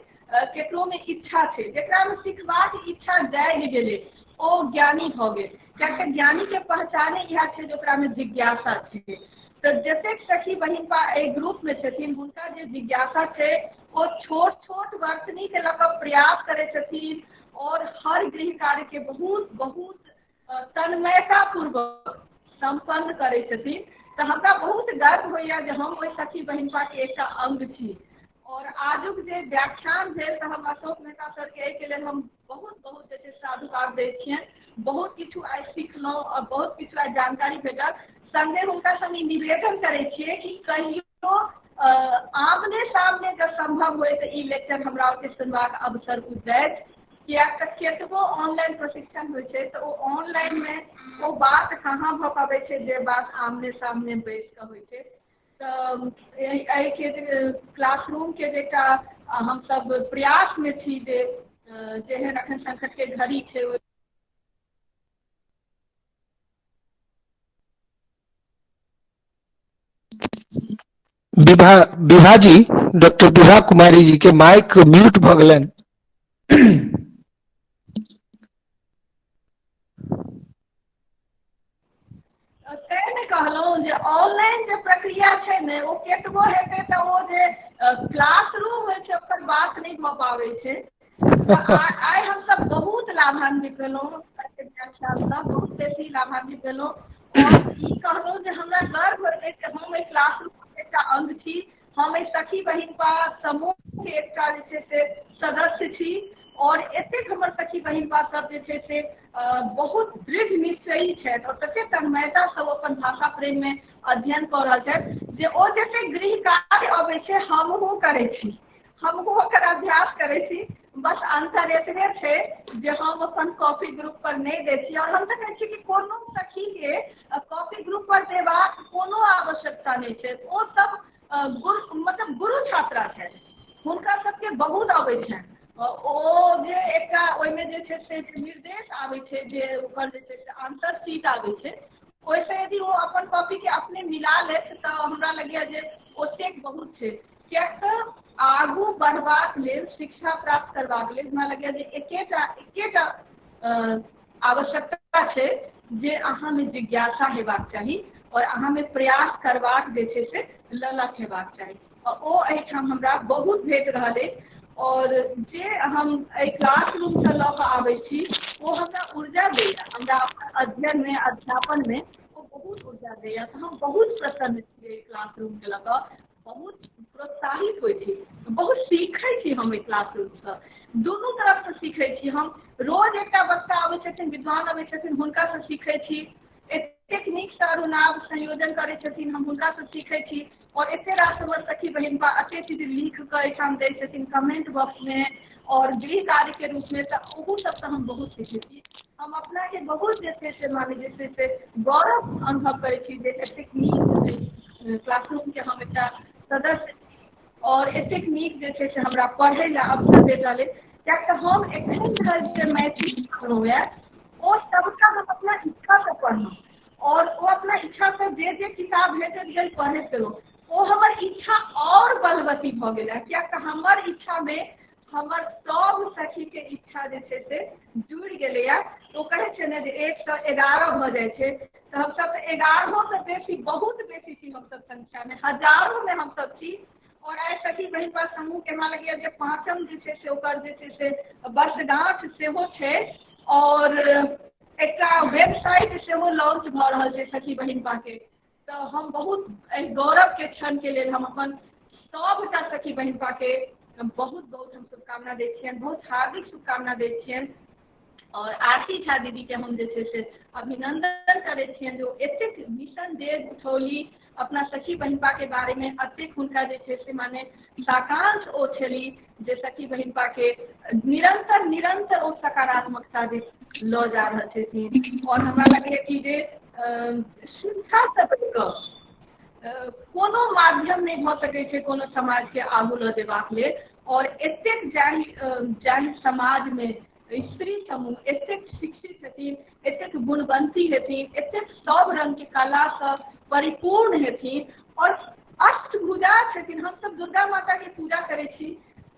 केकरोमे इच्छा छै, जकरामे सीखबाक इच्छा जागि गेलै ओ ज्ञानी भऽ गेल, कियाक तऽ ज्ञानीके पहचाने इएह छै जे ओकरामे जिज्ञासा छै। तऽ जतेक सखी बहिनपा एहि ग्रुपमे छथिन हुनका जे जिज्ञासा छै ओ छोट छोट वर्तनीके लऽ कऽ प्रयास करै छथिन और हर गृह कार्यके बहुत बहुत तन्मयतापूर्वक सम्पन्न करै छथिन। तऽ हमरा बहुत गर्व होइए जे हम ओहि सखी बहिनपाके एकटा अंग छी। और आजुक जे व्याख्यान भेल तऽ हम अशोक मेहता सरके एहिके लेल हम बहुत बहुत जे छै साधुवाद दै छियनि। बहुत किछु आइ सिखलहुँ आओर बहुत किछु आइ जानकारी भेटल। संगे हुनका संग ई निवेदन करै छियै कि कहियो आमने सामने जब सम्भव होइ तऽ ई लेक्चर हमरा आरके सुनबाक अवसर दैत, कियाक तऽ केतबो ऑनलाइन प्रशिक्षण होइ छै तऽ ओ ऑनलाइनमे ओ बात कहाँ भऽ पाबै छै जे बात आमने सामने बैस कऽ होइ छै। तऽ एहिके क्लासरूमके जे एकटा हमसब प्रयासमे छी जे जेहन अखन संकटके घड़ी छै विभा विभा जी, डॉक्टर विभा कुमारी जी के माइक म्यूट भऽ गेलनि। तें ने कहलहुँ जे ऑनलाइन जे प्रक्रिया छै ने ओ केतबो हेतै तऽ ओ जे क्लासरूम होइ छै ओकर बात नहि भऽ पाबै छै। आइ हमसब बहुत लाभान्वित भेलहुँ, बहुत बेसी लाभान्वित भेलहुँ। और ई कहलहुँ जे हमरा गर्व होइत अछि जे हम एहि क्लासरूमके एकटा अंग छी, हम एहि सखी बहिनपा समूहके एकटा जे छै से सदस्य छी और एतेक हमर सखी बहिनपा सब जे छै से बहुत दृढ़ निश्चयी छथि और ततेक तन्मयता सँ ओ अपन भाषा प्रेममे अध्ययन कऽ रहल छथि जे ओ जतेक गृह कार्य अबै छै हमहूँ करै छी, हमहूँ ओकर अभ्यास करै छी। बस अन्तर एतबे छै जे हम अपन कॉपी ग्रुप पर नहि दै छी। और हम तऽ कहै छी कि कोनो सखीके कॉपी ग्रुप पर देबाक कोनो आवश्यकता नहि छै। ओ सब गुरु मतलब गुरु छात्रा छथि, हुनका सबके बहुत अबै छनि। ओ जे एकटा ओहिमे जे छै से निर्देश आबै छै जे ओकर जे छै से आंसर शीट आबै छै, ओहिसँ यदि ओ अपन कॉपीके अपने मिला लेत तऽ हमरा लगैए जे ओतेक बहुत छै। कियाक तऽ आगू बढ़बाक लेल, शिक्षा प्राप्त करबाक लेल हमरा लगैए जे एकेटा एकेटा आवश्यकता छै जे अहाँमे जिज्ञासा हेबाक चाही और अहाँमे प्रयास करबाक जे छै से ललक हेबाक चाही। ओ एहिठाम हमरा बहुत भेट रहल अछि। और जे हम एहि क्लासरूमसँ लऽ कऽ आबै छी ओ हमरा ऊर्जा दैए, हमरा अपन अध्ययनमे अध्यापनमे ओ बहुत ऊर्जा दैए। तऽ हम बहुत प्रसन्न छी एहि क्लासरूमके लऽ कऽ, बहुत प्रोत्साहित होइ छी, बहुत सीखै छी हम एहि क्लासरूमसँ। दुनू तरफसँ सीखै छी हम। रोज एकटा वक्ता अबै छथिन, विद्वान अबै छथिन, हुनकासँ सीखै छी। एतेक नीकसँ अरुणाभ संयोजन करै छथिन, हम हुनकासँ सीखै छी। और एते रास हमर सखी बहिनपा एते चीज लिख कऽ एहिठाम दै छथिन कमेंट बॉक्समे और गृह कार्यके रूपमे, तऽ ओहू सबसँ हम बहुत सीखै छी। हम अपनाके बहुत जे छै से माने जे छै से गौरव अनुभव करै छी जे एतेक नीक क्लासरूमके हम एकटा सदस्य छी और एतेक नीक जे छै से हमरा पढ़ै लए अवसर भेट रहल अछि। कियाक तऽ हम एखन धरि जे मैथिली पढ़लहुँ ये ओ सबटा हम अपना इच्छासँ पढ़लहुँ और ओ अपना इच्छासँ जे जे किताब भेटैत गेल पढ़ैत गेलहुँ, ओ हमर इच्छा और बलवती भऽ गेल। कियाक तऽ हमर इच्छामे हमर सब सखीके इच्छा जे छै से जुड़ि गेलैए। ओ कहै छै ने जे 1 से 11 भऽ जाइ छै, तऽ हमसभ तऽ 11होसँ बेसी, बहुत बेसी छी हमसभ संख्यामे, हजारोमे हमसभ छी। आओर आइ सखी बहिनपा समूहके हमरा लगैए जे पाँचम जे छै से ओकर जे छै से वर्षगाँठ सेहो छै आओर एकटा वेबसाइट सेहो लॉन्च भऽ रहल छै सखी बहिनपाके। तऽ हम बहुत एहि गौरवके क्षणके लेल हम अपन सभटा सखी बहिनपाके बहुत बहुत हम शुभकामना दै छियनि, बहुत हार्दिक शुभकामना दै छियनि। आओर आरती झा दीदीके हम जे छै से अभिनन्दन करै छियनि जे ओ एतेक मिशन डेग उठौली, अपना सखी बहिनपाके बारेमे एतेक हुनका जे छै से माने साकांक्ष ओ छली जे सखी बहिनपाके निरन्तर निरन्तर ओ सकारात्मकता दिस लऽ जा रहल छथिन। आओर हमरा लगैए कि जे शिक्षासँ बढ़िकऽ कोनो माध्यम नहि भऽ सकै छै कोनो समाजके आगू लऽ जेबाक लेल। आओर एतेक जाहि जाहि समाजमे स्त्री समूह एतेक शिक्षित हेथिन, एतेक गुणवन्ती हेथिन, एतेक सब रङ्गके कलासँ परिपूर्ण हेथिन आओर अष्टभुजा छथिन। हमसब दुर्गा माताके पूजा करै छी,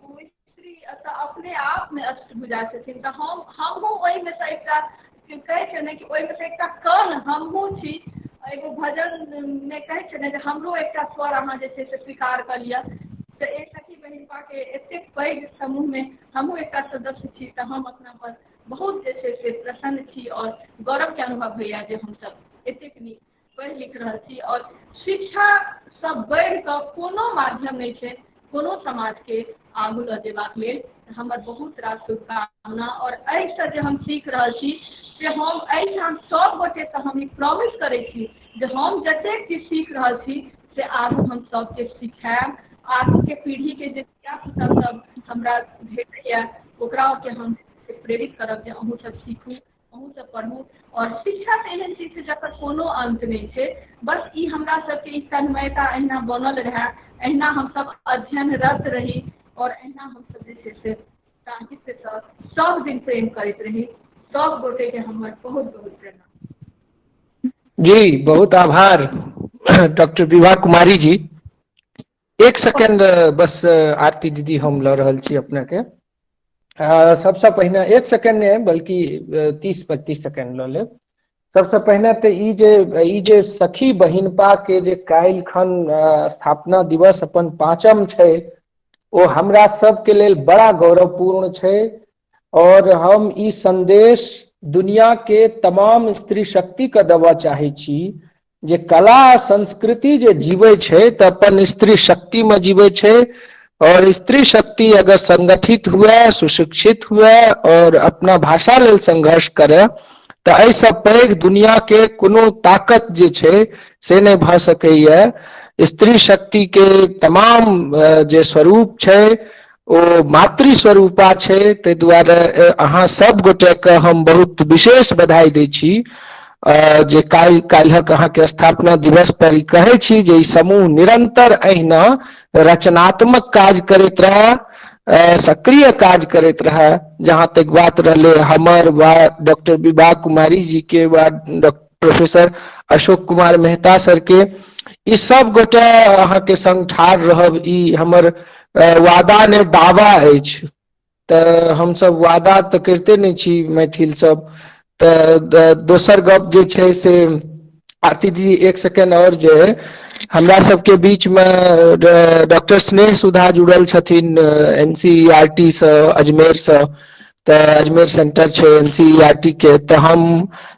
ओ स्त्री तऽ अपने आपमे अष्टभुजा छथिन। तऽ हमहूँ ओहिमे सँ एकटा, कहै छै ने कि ओहिमे सँ एकटा कण हमहूँ छी। एगो भजनमे कहै छै ने जे हमरो एकटा स्वर अहाँ जे छै से स्वीकार कऽ लिअ। तऽ एक सखी बहिनपाके एतेक पैघ समूहमे हमहूँ एकटा सदस्य छी, तऽ हम अपना पर बहुत जे छै से प्रसन्न छी आओर गौरवके अनुभव होइए जे हमसब एतेक नीक पढ़ि लिख रहल छी। आओर शिक्षासँ बढ़ि कऽ कोनो माध्यम नहि छै कोनो समाजके आगू लऽ जेबाक लेल। हमर बहुत रास शुभकामना। आओर एहिसँ जे हम सीख रहल छी से हम एहिठाम सभ गोटेसँ हम ई प्रॉमिस करै छी जे हम जतेक चीज सीख रहल छी से आगू हम सभके सिखायब। आगूके पीढ़ीके जे धियापुता सब हमरा भेटैए, ओकरा के हम प्रेरित करब जे अहूँ सब सीखू, अहूँ सब पढ़ू। आओर शिक्षा तऽ एहन चीज छै जकर कोनो अन्त नहि छै। बस ई हमरा सबके ई तन्मयता एहिना बनल रहए, एहिना हमसब अध्ययनरत रही आओर एहिना हमसब जे छै से साहित्यसँ सब दिन प्रेम करैत रही। सब गोटेके हमर बहुत बहुत प्रणाम। जी, बहुत आभार डॉक्टर विभा कुमारी जी। एक सेकेंड बस आरती दीदी, हम लऽ रहल छी अपने के। सबसँ पहिने एक सेकेंड नहि, बल्कि 30-35 सेकेंड लऽ लेब। सबसँ पहिने तऽ ई जे सखी बहिनपा के जे काल्हि खन स्थापना दिवस अपन पाँचम छै, ओ हमरा सबके लेल बड़ा गौरवपूर्ण छै। और हम ई संदेश दुनिया के तमाम स्त्री शक्ति के देबऽ चाहै छी जे कला संस्कृति जे जीबै छै तऽ अपन स्त्री शक्ति में जीबै छै। और स्त्री शक्ति अगर संगठित हुए, सुशिक्षित हुए और अपना भाषा लेल संघर्ष करे, तऽ एहिसँ पैघ दुनिया के कोनो ताकत जे छै से नहि भऽ सकैए। स्त्री शक्ति के तमाम जे स्वरूप छै ओ मातृ स्वरूपा छै। ताहि दुआरे अहाँ सब गोटेके हम बहुत विशेष बधाई दै छी जे काल्हिक अहाँके स्थापना दिवस पर ई कहै छी जे ई समूह निरंतर एहिना रचनात्मक काज करैत रहए, सक्रिय काज करैत रहए। जहाँ तक बात रहलै हमर वा डॉक्टर विभा कुमारी जी के वा प्रोफेसर अशोक कुमार मेहता सर के, ई सब गोटे अहाँके संग ठाढ़ रहब, ई हमर वादा ने दावा अछि। तऽ हमसब वादा तऽ करिते नहि छी मैथिल सब। तऽ दोसर गप जे छै से आरती दीदी, एक सेकेंड आओर, जे हमरा सबके बीच मे डॉक्टर स्नेह सुधा जुड़ल छथिन एनसीईआरटी सँ, अजमेर सँ। तऽ अजमेर सेंटर छै एनसीईआरटी के। तऽ हम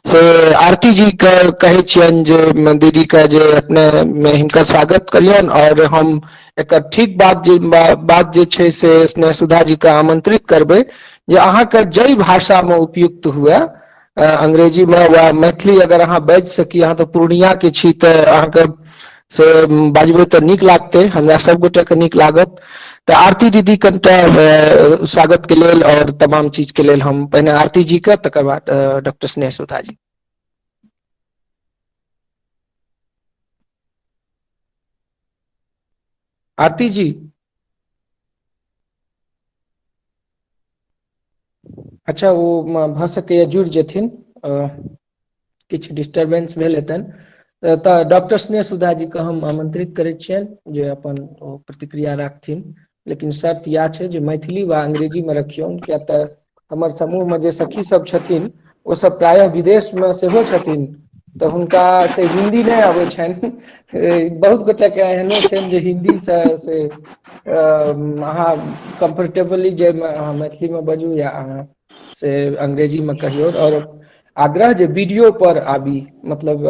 से आरती जी के कहै छियनि जे दीदी के जे अपने हिनकर स्वागत करियौन आओर हम एकर ठीक बात जे छै से स्नेह सुधा जी के आमंत्रित करबै जे अहाँके जाहि भाषामे उपयुक्त हुए, अंग्रेजीमे वा मैथिली अगर अहाँ बाजि सकी। अहाँ तऽ पूर्णियाके छी, तऽ अहाँके से बाजबै तऽ नीक लागतै, हमरा सब गोटेके नीक लागत। तऽ आरती दीदी, कनिटा स्वागत के लेल और तमाम चीज के लेल हम पहिने आरती जी के, तकर बाद डॉक्टर स्नेह सुधा जी। आरती जी। अच्छा, ओ भऽ सकैए जुड़ि जेथिन, किछु डिस्टरबेंस भेल हेतनि। तऽ डॉक्टर स्नेह सुधा जी के हम आमंत्रित करै छियनि जे अपन ओ प्रतिक्रिया राखथिन, लेकिन शर्त इएह छै जे मैथिली वा अंग्रेजी मे रखियौन, किया तऽ हमर समूहमे जे सखी सब छथिन ओ सब प्रायः विदेशमे सेहो छथिन, तऽ हुनका से हिन्दी नहि अबै छनि। बहुत गोटेके एहनो छनि जे हिन्दीसँ से अहाँ कम्फर्टेबली जे अहाँ मैथिलीमे बजू या अहाँ से अंग्रेजीमे कहियौ। आओर आग्रह जे वीडियो पर आबी, मतलब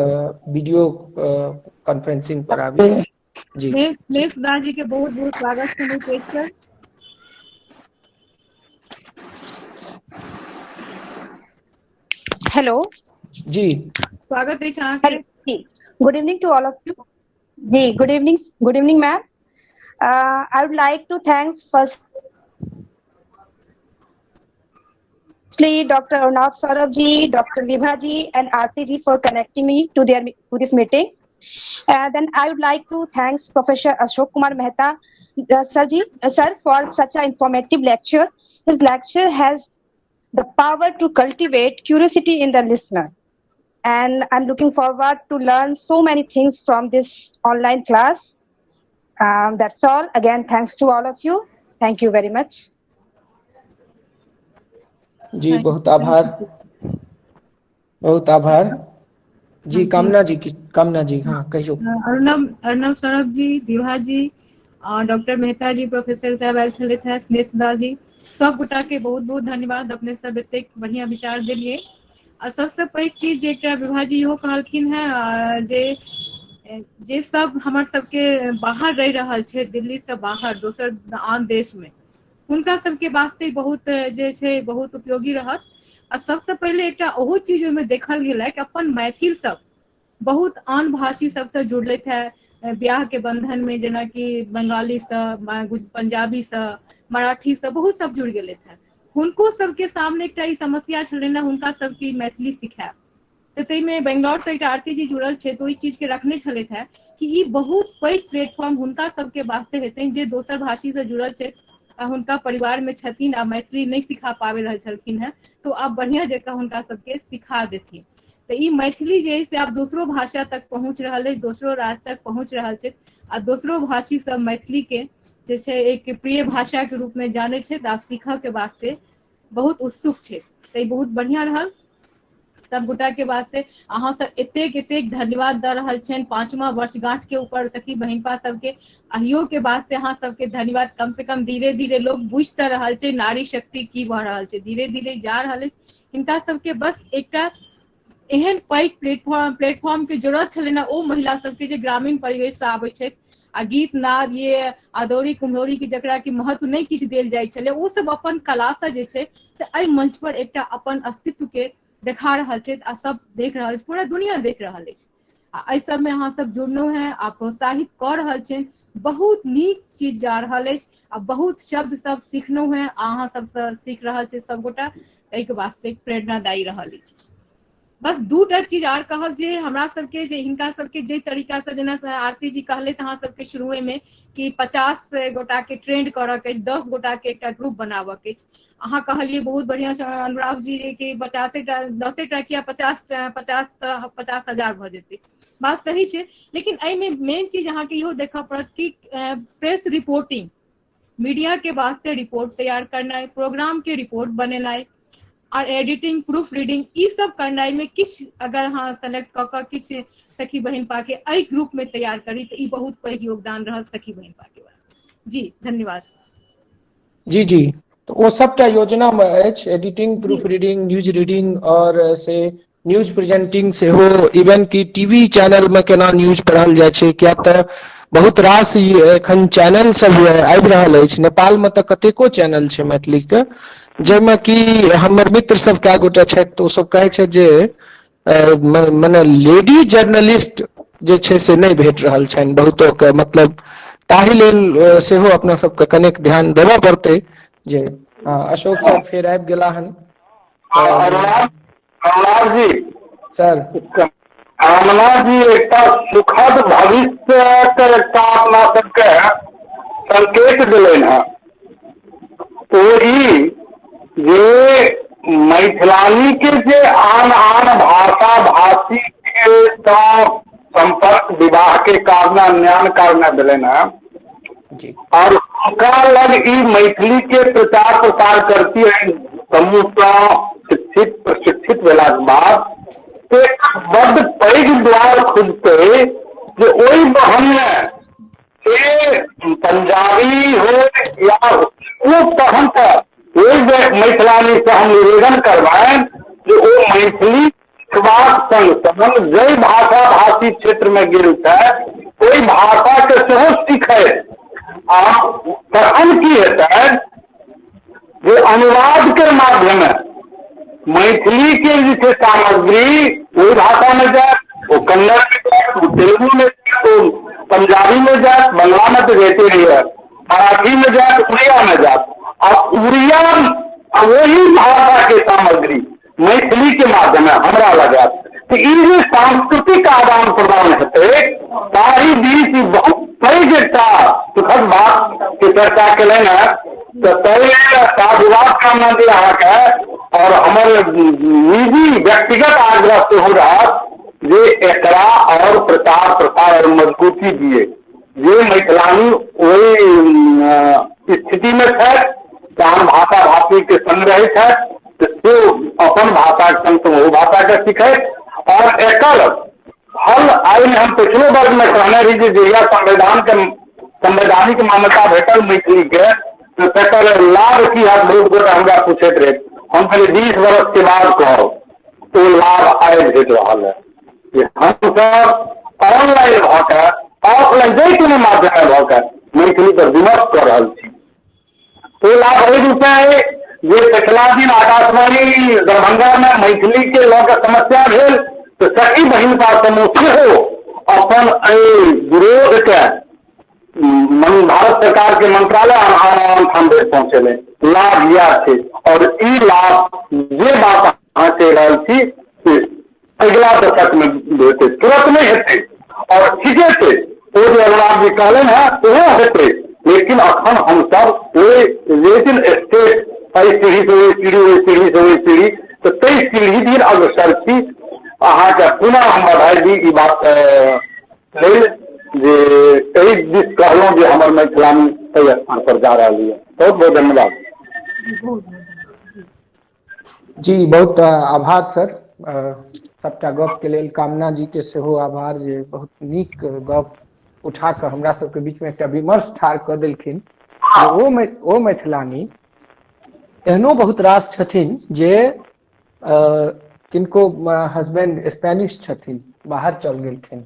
वीडियो कॉन्फ्रेंसिंग पर आबी। जी सुधा जी के बहुत बहुत स्वागत छै पेज पर। हेलो जी, स्वागत अछि अहाँके। Good evening to all of you. Ji, good evening, good evening ma'am. I would like to thanks firstly Dr. Arunabh Saurabh ji, Dr. Vibha ji and Aarti ji for connecting me to this meeting. Then I would like to thanks Professor Ashok Kumar Mehta sir for such an informative lecture. His lecture has the power to cultivate curiosity in the listener. And I'm looking forward to learn so many things from this online class. That's all. Again, thanks to all of you. Thank you very much. जी बहुत आभार, बहुत आभार जी। कामना जी, कामना जी हाँ कहियो। अर्णव सौरभ जी, विभा जी और doctor Mehta जी, professor साहब आयल छलथि हेँ, स्नेह सुधा जी, सब गोटा के बहुत बहुत धन्यवाद। अपने सब एतेक बढ़िया विचार देलियै। आ सबसे पैघ चीज जे एकटा विभा जी इहो कहलखिन हेँ जे सब हमर सबके बाहर रहि रहल छै, दिल्ली से बाहर दोसर आन देश में, हुनका सबके वास्ते बहुत जे छै बहुत उपयोगी रहत। आ सबसे पहिले एकटा ओहो चीज ओहिमे देखल गेल है कि अपन मैथिल सब बहुत आन भाषी सबसँ जुड़लथि है ब्याह के बंधन में, जेनाकि बंगाली से, पंजाबी से, मराठी से, बहुत सब जुड़ गेलथि है। हुनको सबके सामने एकटा ई समस्या छलनि ने, हुनका सबके मैथिली सिखायब। तऽ ताहिमे बेंगलौर से एकटा आरती जी जुड़ल छै, तऽ ओहि चीज के रखने छलथि है कि ई बहुत पैघ प्लेटफॉर्म हुनका सबके वास्ते हेतनि जे दोसर भाषी से जुड़ल छै आ हुनका परिवार में छथिन आ मैथिली नहि सिखा पाबि रहल छलखिन हेँ, तो आब बढ़िया जकाँ हुनका सबके सिखा देथिन। तऽ ई मैथिली जे है से आब दोसरो भाषा तक पहुँच रहल अछि, दोसरो राज्य तक पहुँच रहल छै आ दोसरो भाषी सब मैथिली के जे छै एक प्रिय भाषा के रूप में जानै छै, आब सीखऽ के वास्ते बहुत उत्सुक छै। तऽ ई बहुत बढ़िया रहल सब गोटा के वास्ते। अहाँ सब एतेक एतेक धन्यवाद दऽ रहल छनि 5वां वर्षगांठ के ऊपर सखी बहिनपा सबके, अहियो के वास्ते अहाँ सबके धन्यवाद। कम से कम धीरे धीरे लोग बुझि तऽ रहल छै नारी शक्ति की भऽ रहल छै, धीरे धीरे जा रहल अछि। हिनका सबके बस एकटा एहन पैघ प्लेटफॉर्म के जरूरत छलै ने ओ महिला सबके जे ग्रामीण परिवेश से आबै छथि आ गीत नाद ये अदौरी कुम्हरौरी के जकरा कि महत्व नहि किछु देल जाइ छलै, ओ सब अपन कला से जे छै से एहि मंच पर एकटा अपन अस्तित्व के देखा रहल छथि आ सब देख रहल अछि, पूरा दुनिया देख रहल अछि। आ एहि सबमे अहाँ सब जुड़लहुँ हेँ आ प्रोत्साहित कऽ रहल छियनि, बहुत नीक चीज जा रहल अछि आ बहुत शब्द सब सिखलहुँ हेँ आ अहाँ सबसँ सीख रहल छी सबगोटा, एहिके वास्ते प्रेरणादायी रहल अछि। बस दूटा चीज आर कहब जे हमरा सबके जे हिनका सबके जे तरीका से जेना आरती जी कहलथि अहाँ सबके शुरुए में कि 50 गोटा के ट्रेंड करऽ के अछि, 10 गोटा के एकटा ग्रुप बनाबऽ के अछि। अहाँ कहलियै बहुत बढ़िया अनुराग जी कि 50टा 10टा किया 50 हजार भऽ जेतै, बात सही छै। लेकिन एहिमे मेन चीज अहाँके इहो देखऽ पड़त कि प्रेस रिपोर्टिंग, मीडिया के वास्ते रिपोर्ट तैयार करनाइ, प्रोग्राम के रिपोर्ट बनेनाइ और एडिटिंग, प्रूफ रीडिंग, ई सब करनाइ में किछु अगर अहाँ सेलेक्ट कऽ कऽ किछु सखी बहिनपा के एहि ग्रुप में तैयार करी तऽ ई बहुत पैघ योगदान रहल सखी बहिनपा के वास्ते। जी धन्यवाद। जी जी, तो ओ सबटा योजना में अछि editing, proof reading, news reading और से न्यूज प्रेजेंटिंग सेहो, इवन कि टीवी चैनल में केना न्यूज पढ़ल जाइ छै, किया तऽ बहुत रास एखन चैनल सब आबि रहल अछि। नेपाल में तऽ कतेको चैनल छै मैथिली के, जाहिमे कि हमर मित्र सब कए गोटा छथि तऽ ओ सब कहै छथि जे मने लेडी जर्नलिस्ट जे छै से नहि भेट रहल छनि बहुतो के, मतलब ताहि लेल सेहो अपना सबके कनेक ध्यान देबऽ पड़तै। जे अशोक सर फेर आबि गेला हन। अनुराग जी सर, कामना जी एकटा सुखद भविष्य के एकटा अपना सबके संकेत देलनि हँ। ओ ई जे मैथिलानी के जे आन आन भाषा भाषी के संपर्क विवाह के कारण अन्यान्य कारण भेलनि हँ और हुनका लग ई मैथिली के प्रचार प्रसार करती है समूह सँ, शिक्षित प्रशिक्षित भेलाके बाद एक बड्ड पैघ द्वार खुजतै जे ओहि बहनमे से पंजाबी हो या ओ तहन तऽ ओहि मैथिलानीसँ हम निवेदन करबनि जे ओ मैथिली सिखबाक संग संग जाहि भाषा भाषी क्षेत्रमे गेल छथि ओहि भाषाके सेहो सीखथि। आ तखन की हेतनि जे अनुवादके माध्यमे मैथिलीके जे छै सामग्री ओहि भाषामे जायत, ओ कन्नड़मे जायत, ओ तेलुगुमे जायत, ओ पंजाबीमे जायत, बंगलामे तऽ जाइते रहैए, मराठीमे जायत, उड़ियामे जायत। आ उड़िया आ ओही भाषाके सामग्री मैथिलीके माध्यमे हमरा लग आयत। तऽ ई जे सांस्कृतिक आदान प्रदान हेतै ताहि बीच ई बहुत पैघ एकटा सुखद बात के चर्चा केलनि हेँ। तऽ ताहि लेल साधुवाद कामना दी अहाँके, और हमर निजी व्यक्तिगत आग्रह सेहो रहत जे एकरा और प्रचार प्रसार और मजबूती दिए। जे मैथिलानी ओहि स्थितिमे छथि, आन भाषा भाषीके संग रहै छथि, तऽ से अपन भाषाके संग संग ओहू भाषाके सीखथि। और एकर फल आइ हम पिछलो वर्गमे कहने रही जे जहिया संविधानके संवैधानिक मान्यता भेटल मैथिलीके तऽ तकर लाभ की हैत, बहुत गोटा हमरा पूछैत रहै। हम कहलियै 20 वर्षके बाद कहब, ओ लाभ आइ भेट रहल है जे हमसब ऑनलाइन भऽ कऽ ऑफलाइन जाहि कोनो माध्यममे भऽ कऽ मैथिली पर विमर्श कऽ रहल छी। ओ लाभ एहि रूपे अइ जे पछिला दिन आकाशवाणी दरभंगामे मैथिलीके लऽ कऽ समस्या भेल तऽ सखी बहिनपा समूह सेहो अपन एहि विरोधके भारत सरकार के मंत्रालय आन आन ठाम धरि पहुँचेलै। लाभ इएह छै। और ई लाभ जे बात अहाँ कहि रहल छी से अगिला दशकमे हेतै, तुरंत नहि हेतै। और ठीके छै, ओ जे अरुणाभ जी कहलनि हेँ ओहो हेतै, लेकिन अखन हमसब ओहि लेकिन स्टेप एहि सीढ़ी से ओहि सीढ़ी, ओहि सीढ़ी से ओहि सीढ़ी, तऽ ताहि सीढ़ी दिन अग्रसर छी। अहाँके पुनः हम बधाई दी ई बात लेल जे एहि दिस कहलहुँ जे हमर मैथिलानी एहि स्थान पर जा रहल यऽ। बहुत बहुत धन्यवाद। जी बहुत आभार सर, सबटा गप के लेल। कामना जी के सेहो आभार जे बहुत नीक गप उठा कऽ हमरा सबके बीच में एकटा विमर्श ठाढ़ कऽ देलखिन। ओ मैथिलानी एहनो बहुत रास छथिन जे किनको हस्बैंड स्पेनिश छथिन, बाहर चल गेलखिन,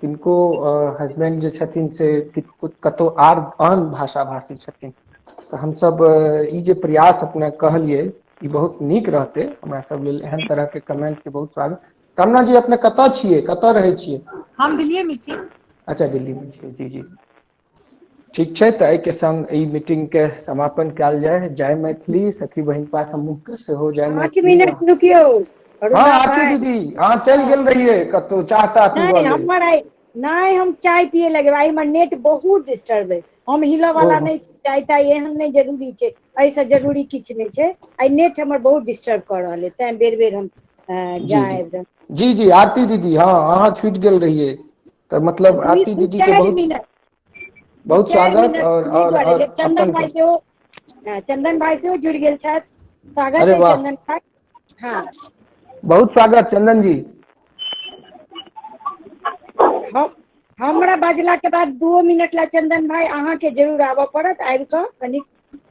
किनको हस्बैंड जे छथिन से कतहु आर आन भाषा भाषी छथिन। तऽ हमसब ई जे प्रयास अपने कहलियै ई बहुत नीक रहतै हमरा सब लेल। एहन तरह के कमेंट के बहुत स्वागत। कामना जी अपने कतऽ छियै, कतऽ रहै छियै? हम दिल्लीए में छी। अच्छा, दिल्ली में छियै। जी जी ठीक छै। तऽ एहिके संग ई मीटिंग के समापन कयल जाय। जय मैथिली। सखी बहिनपा समूह के सेहो जय 5 मैथिली। मिनट रुकियौ। हँ आरती दीदी, अहाँ चलि गेल रहियै कतहु चाह ताह पीबऽ लेल। हमर आइ नहि, हम चाय पिए लगेबै। आइ हमर नेट बहुत डिस्टर्ब है, हम हिलऽ वाला नहि छी। चाय ताय एहन नहि जरूरी छै, एहिसँ जरूरी किछु नहि छै। आइ नेट हमर बहुत डिस्टर्ब कऽ रहल है, तैं बेर बेर हम जा आबि रहल। जी जी आरती दीदी, हँ अहाँ छुटि गेल रहियै तऽ मतलब आरती दीदी के बहुत बहुत स्वागत। और और चंदन भाई सेहो, चंदन भाई सेहो जुड़ि गेल छथि, स्वागत है चंदन भाई। हाँ बहुत स्वागत चंदन जी। हमरा बजला के बाद 2 मिनट ला चंदन भाई अहाँके जरूर आबऽ पड़त। आबि कऽ कनिक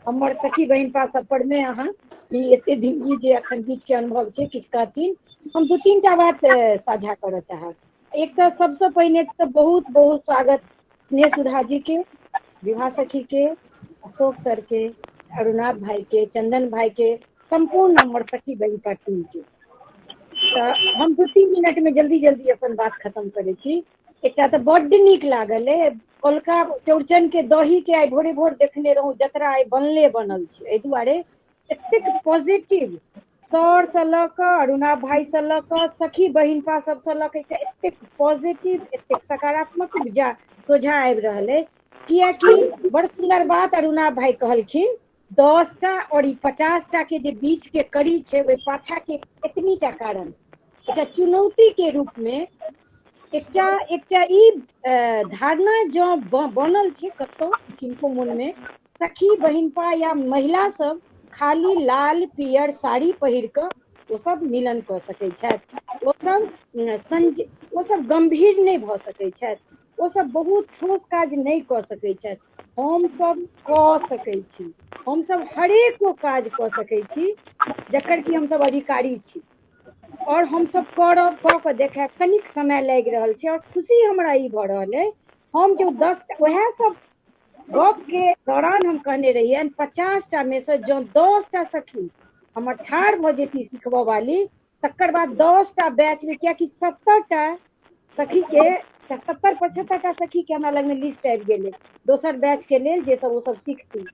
हमर सखी बहिनपा सब पर मे अहाँ ई एते दिन ई जे अखन बीच के अनुभव छै किछु कहथिन। हम 2-3 टा बात साझा करऽ चाहब। एक तऽ सबसँ पहिने तऽ बहुत बहुत स्वागत स्नेह सुधा जी के, विभा सखी के, अशोक सर के, अरुणाभ भाई के, चंदन भाई के, संपूर्ण हमर सखी बहिनपा टीम के। तऽ हम 2-3 मिनट में जल्दी जल्दी अपन बात खत्म करै छी। एकटा तऽ बड्ड नीक लागल अइ कोलका चौड़चन के दही के आइ भोरे भोर देखने रहौं, जतरा आइ बनले बनल छै। एहि दुआरे एतेक पॉजिटिव सर से लऽ कऽ अरुणा भाई से लऽ कऽ सखी बहिनपा सबसँ लऽ कऽ एतेक पॉजिटिव एतेक सकारात्मक ऊर्जा सोझा आबि रहल अइ। कियाकि बड़ सुन्दर बात अरुणा भाई कहलखिन, 10 टा और ई 50 टा के जे बीच के कड़ी छै ओहि पाछा के एतनी टा कारण एकटा चुनौती के रूप में एकटा एकटा ई धारणा जँ बनल छै कतौ किनको मन में, सखी बहिनपा या महिला सब खाली लाल पियर साड़ी पहिर कऽ ओसभ मिलन कऽ सकैत छथि, ओसभ ओसभ गम्भीर नहि भऽ सकैत छथि, ओसभ बहुत ठोस काज नहि कऽ सकैत छथि। हमसभ कऽ सकैत छी, हमसभ हरेक ओ काज कऽ सकैत छी जकर कि हमसभ अधिकारी छी, आओर हमसभ करब, कऽ कऽ देखायब। कनिक समय लागि रहल छै, आओर खुशी हमरा ई भऽ रहल अइ, हम जे 10 उएह सब गप के दौरान हम कहने रहियनि, 50टा मे से जँ 10टा सखी हमर ठाढ़ भऽ जेती सिखबऽ वाली, तकर बाद 10टा बैच मे, कियाकि 70टा सखी के 70-75टा सखी के हमरा लगमे लिस्ट आबि गेलै दोसर बैच के लेल, जे सब ओ सब सीखती।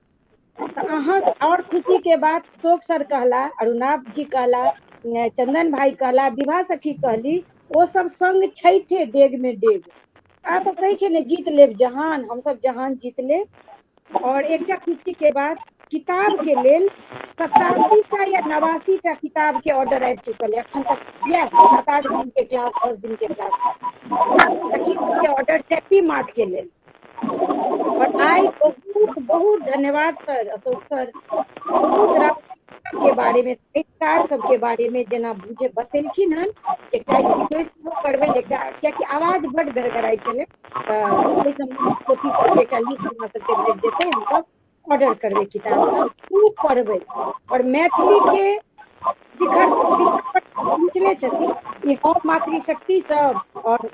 तऽ अहाँ और खुशी के बात अशोक सर कहला, अरुणाभ जी कहला, चंदन भाई कहला, विभा सखी कहली, ओ सब संग छैथे डेग में डेग। आ तऽ कहै छै ने, जीत लेब जहान, हमसब जहान जीत लेब। और एकटा खुशी के बात, किताब के लेल 87टा या 89टा किताब के ऑर्डर आबि चुकल है अखन तक। इएह 7-8 दिन के क्लास, 10 दिन के क्लास सखी के ऑर्डर हैप्पी मार्ट के लेल। और आई बहुत बहुत धन्यवाद सर, अशोक सर, बहुत रास के बारे में, साहित्यकार सबके बारे में जेना बुझे बतेलखिन हन। एकटा रिक्वेस्ट करबै, एकटा कियाकि आवाज बड गड़गड़ाइ छलै, तऽ ओहि पोथी सबके एकटा लिस्ट हमरा सबके भेट जेतै, हमसब ऑर्डर करबै किताब सब, खूब पढ़बै। और मैथिली के शिखर शिखर पर पहुँचले छथिन ई हम मातृशक्ति सब और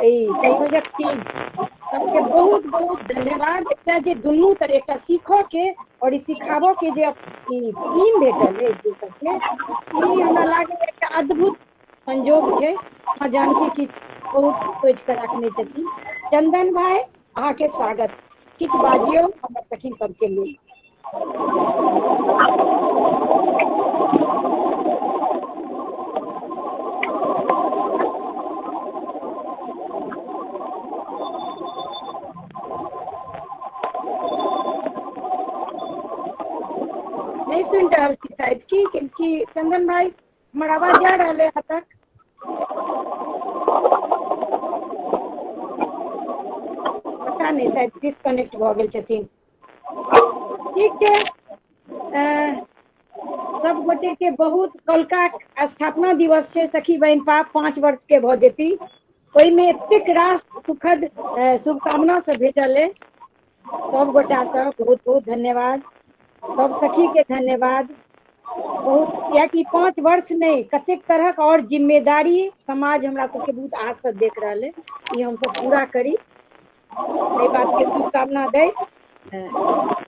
ई संयोजक टीम सबके बहुत बहुत धन्यवाद। एकटा जे दुनू तरह, एकटा सीखऽ के और ई सिखाबऽ के जे ई टीम भेटल एक दोसर के, ई हमरा लागल एकटा अद्भुत संजोग छै। अहाँ जानकी किछु बहुत सोचि कऽ रखने छथिन। चंदन भाई, अहाँके स्वागत, किछु बाजियौ हमर सखी सबके लेल। नहि सुनि रहल छी शायद की कि चंदन भाई, हमर आवाज जा रहल है अहाँ तक? पता नहि, शायद डिस्कनेक्ट भऽ गेल छथिन। ठीक छै, सब गोटे के बहुत कलका स्थापना दिवस छै, सखी बहिनपा 5 वर्ष के भऽ जेती, ओहिमे एतेक रास सुखद शुभकामना सब भेटल है। सब गोटा के बहुत बहुत धन्यवाद, सब सखी के धन्यवाद बहुत, कियाकि 5 वर्ष नहि कतेक तरहक और जिम्मेदारी समाज हमरा सबके बहुत आस से देख रहल है, ई हमसब पूरा करी, एहि बात के शुभकामना दैत।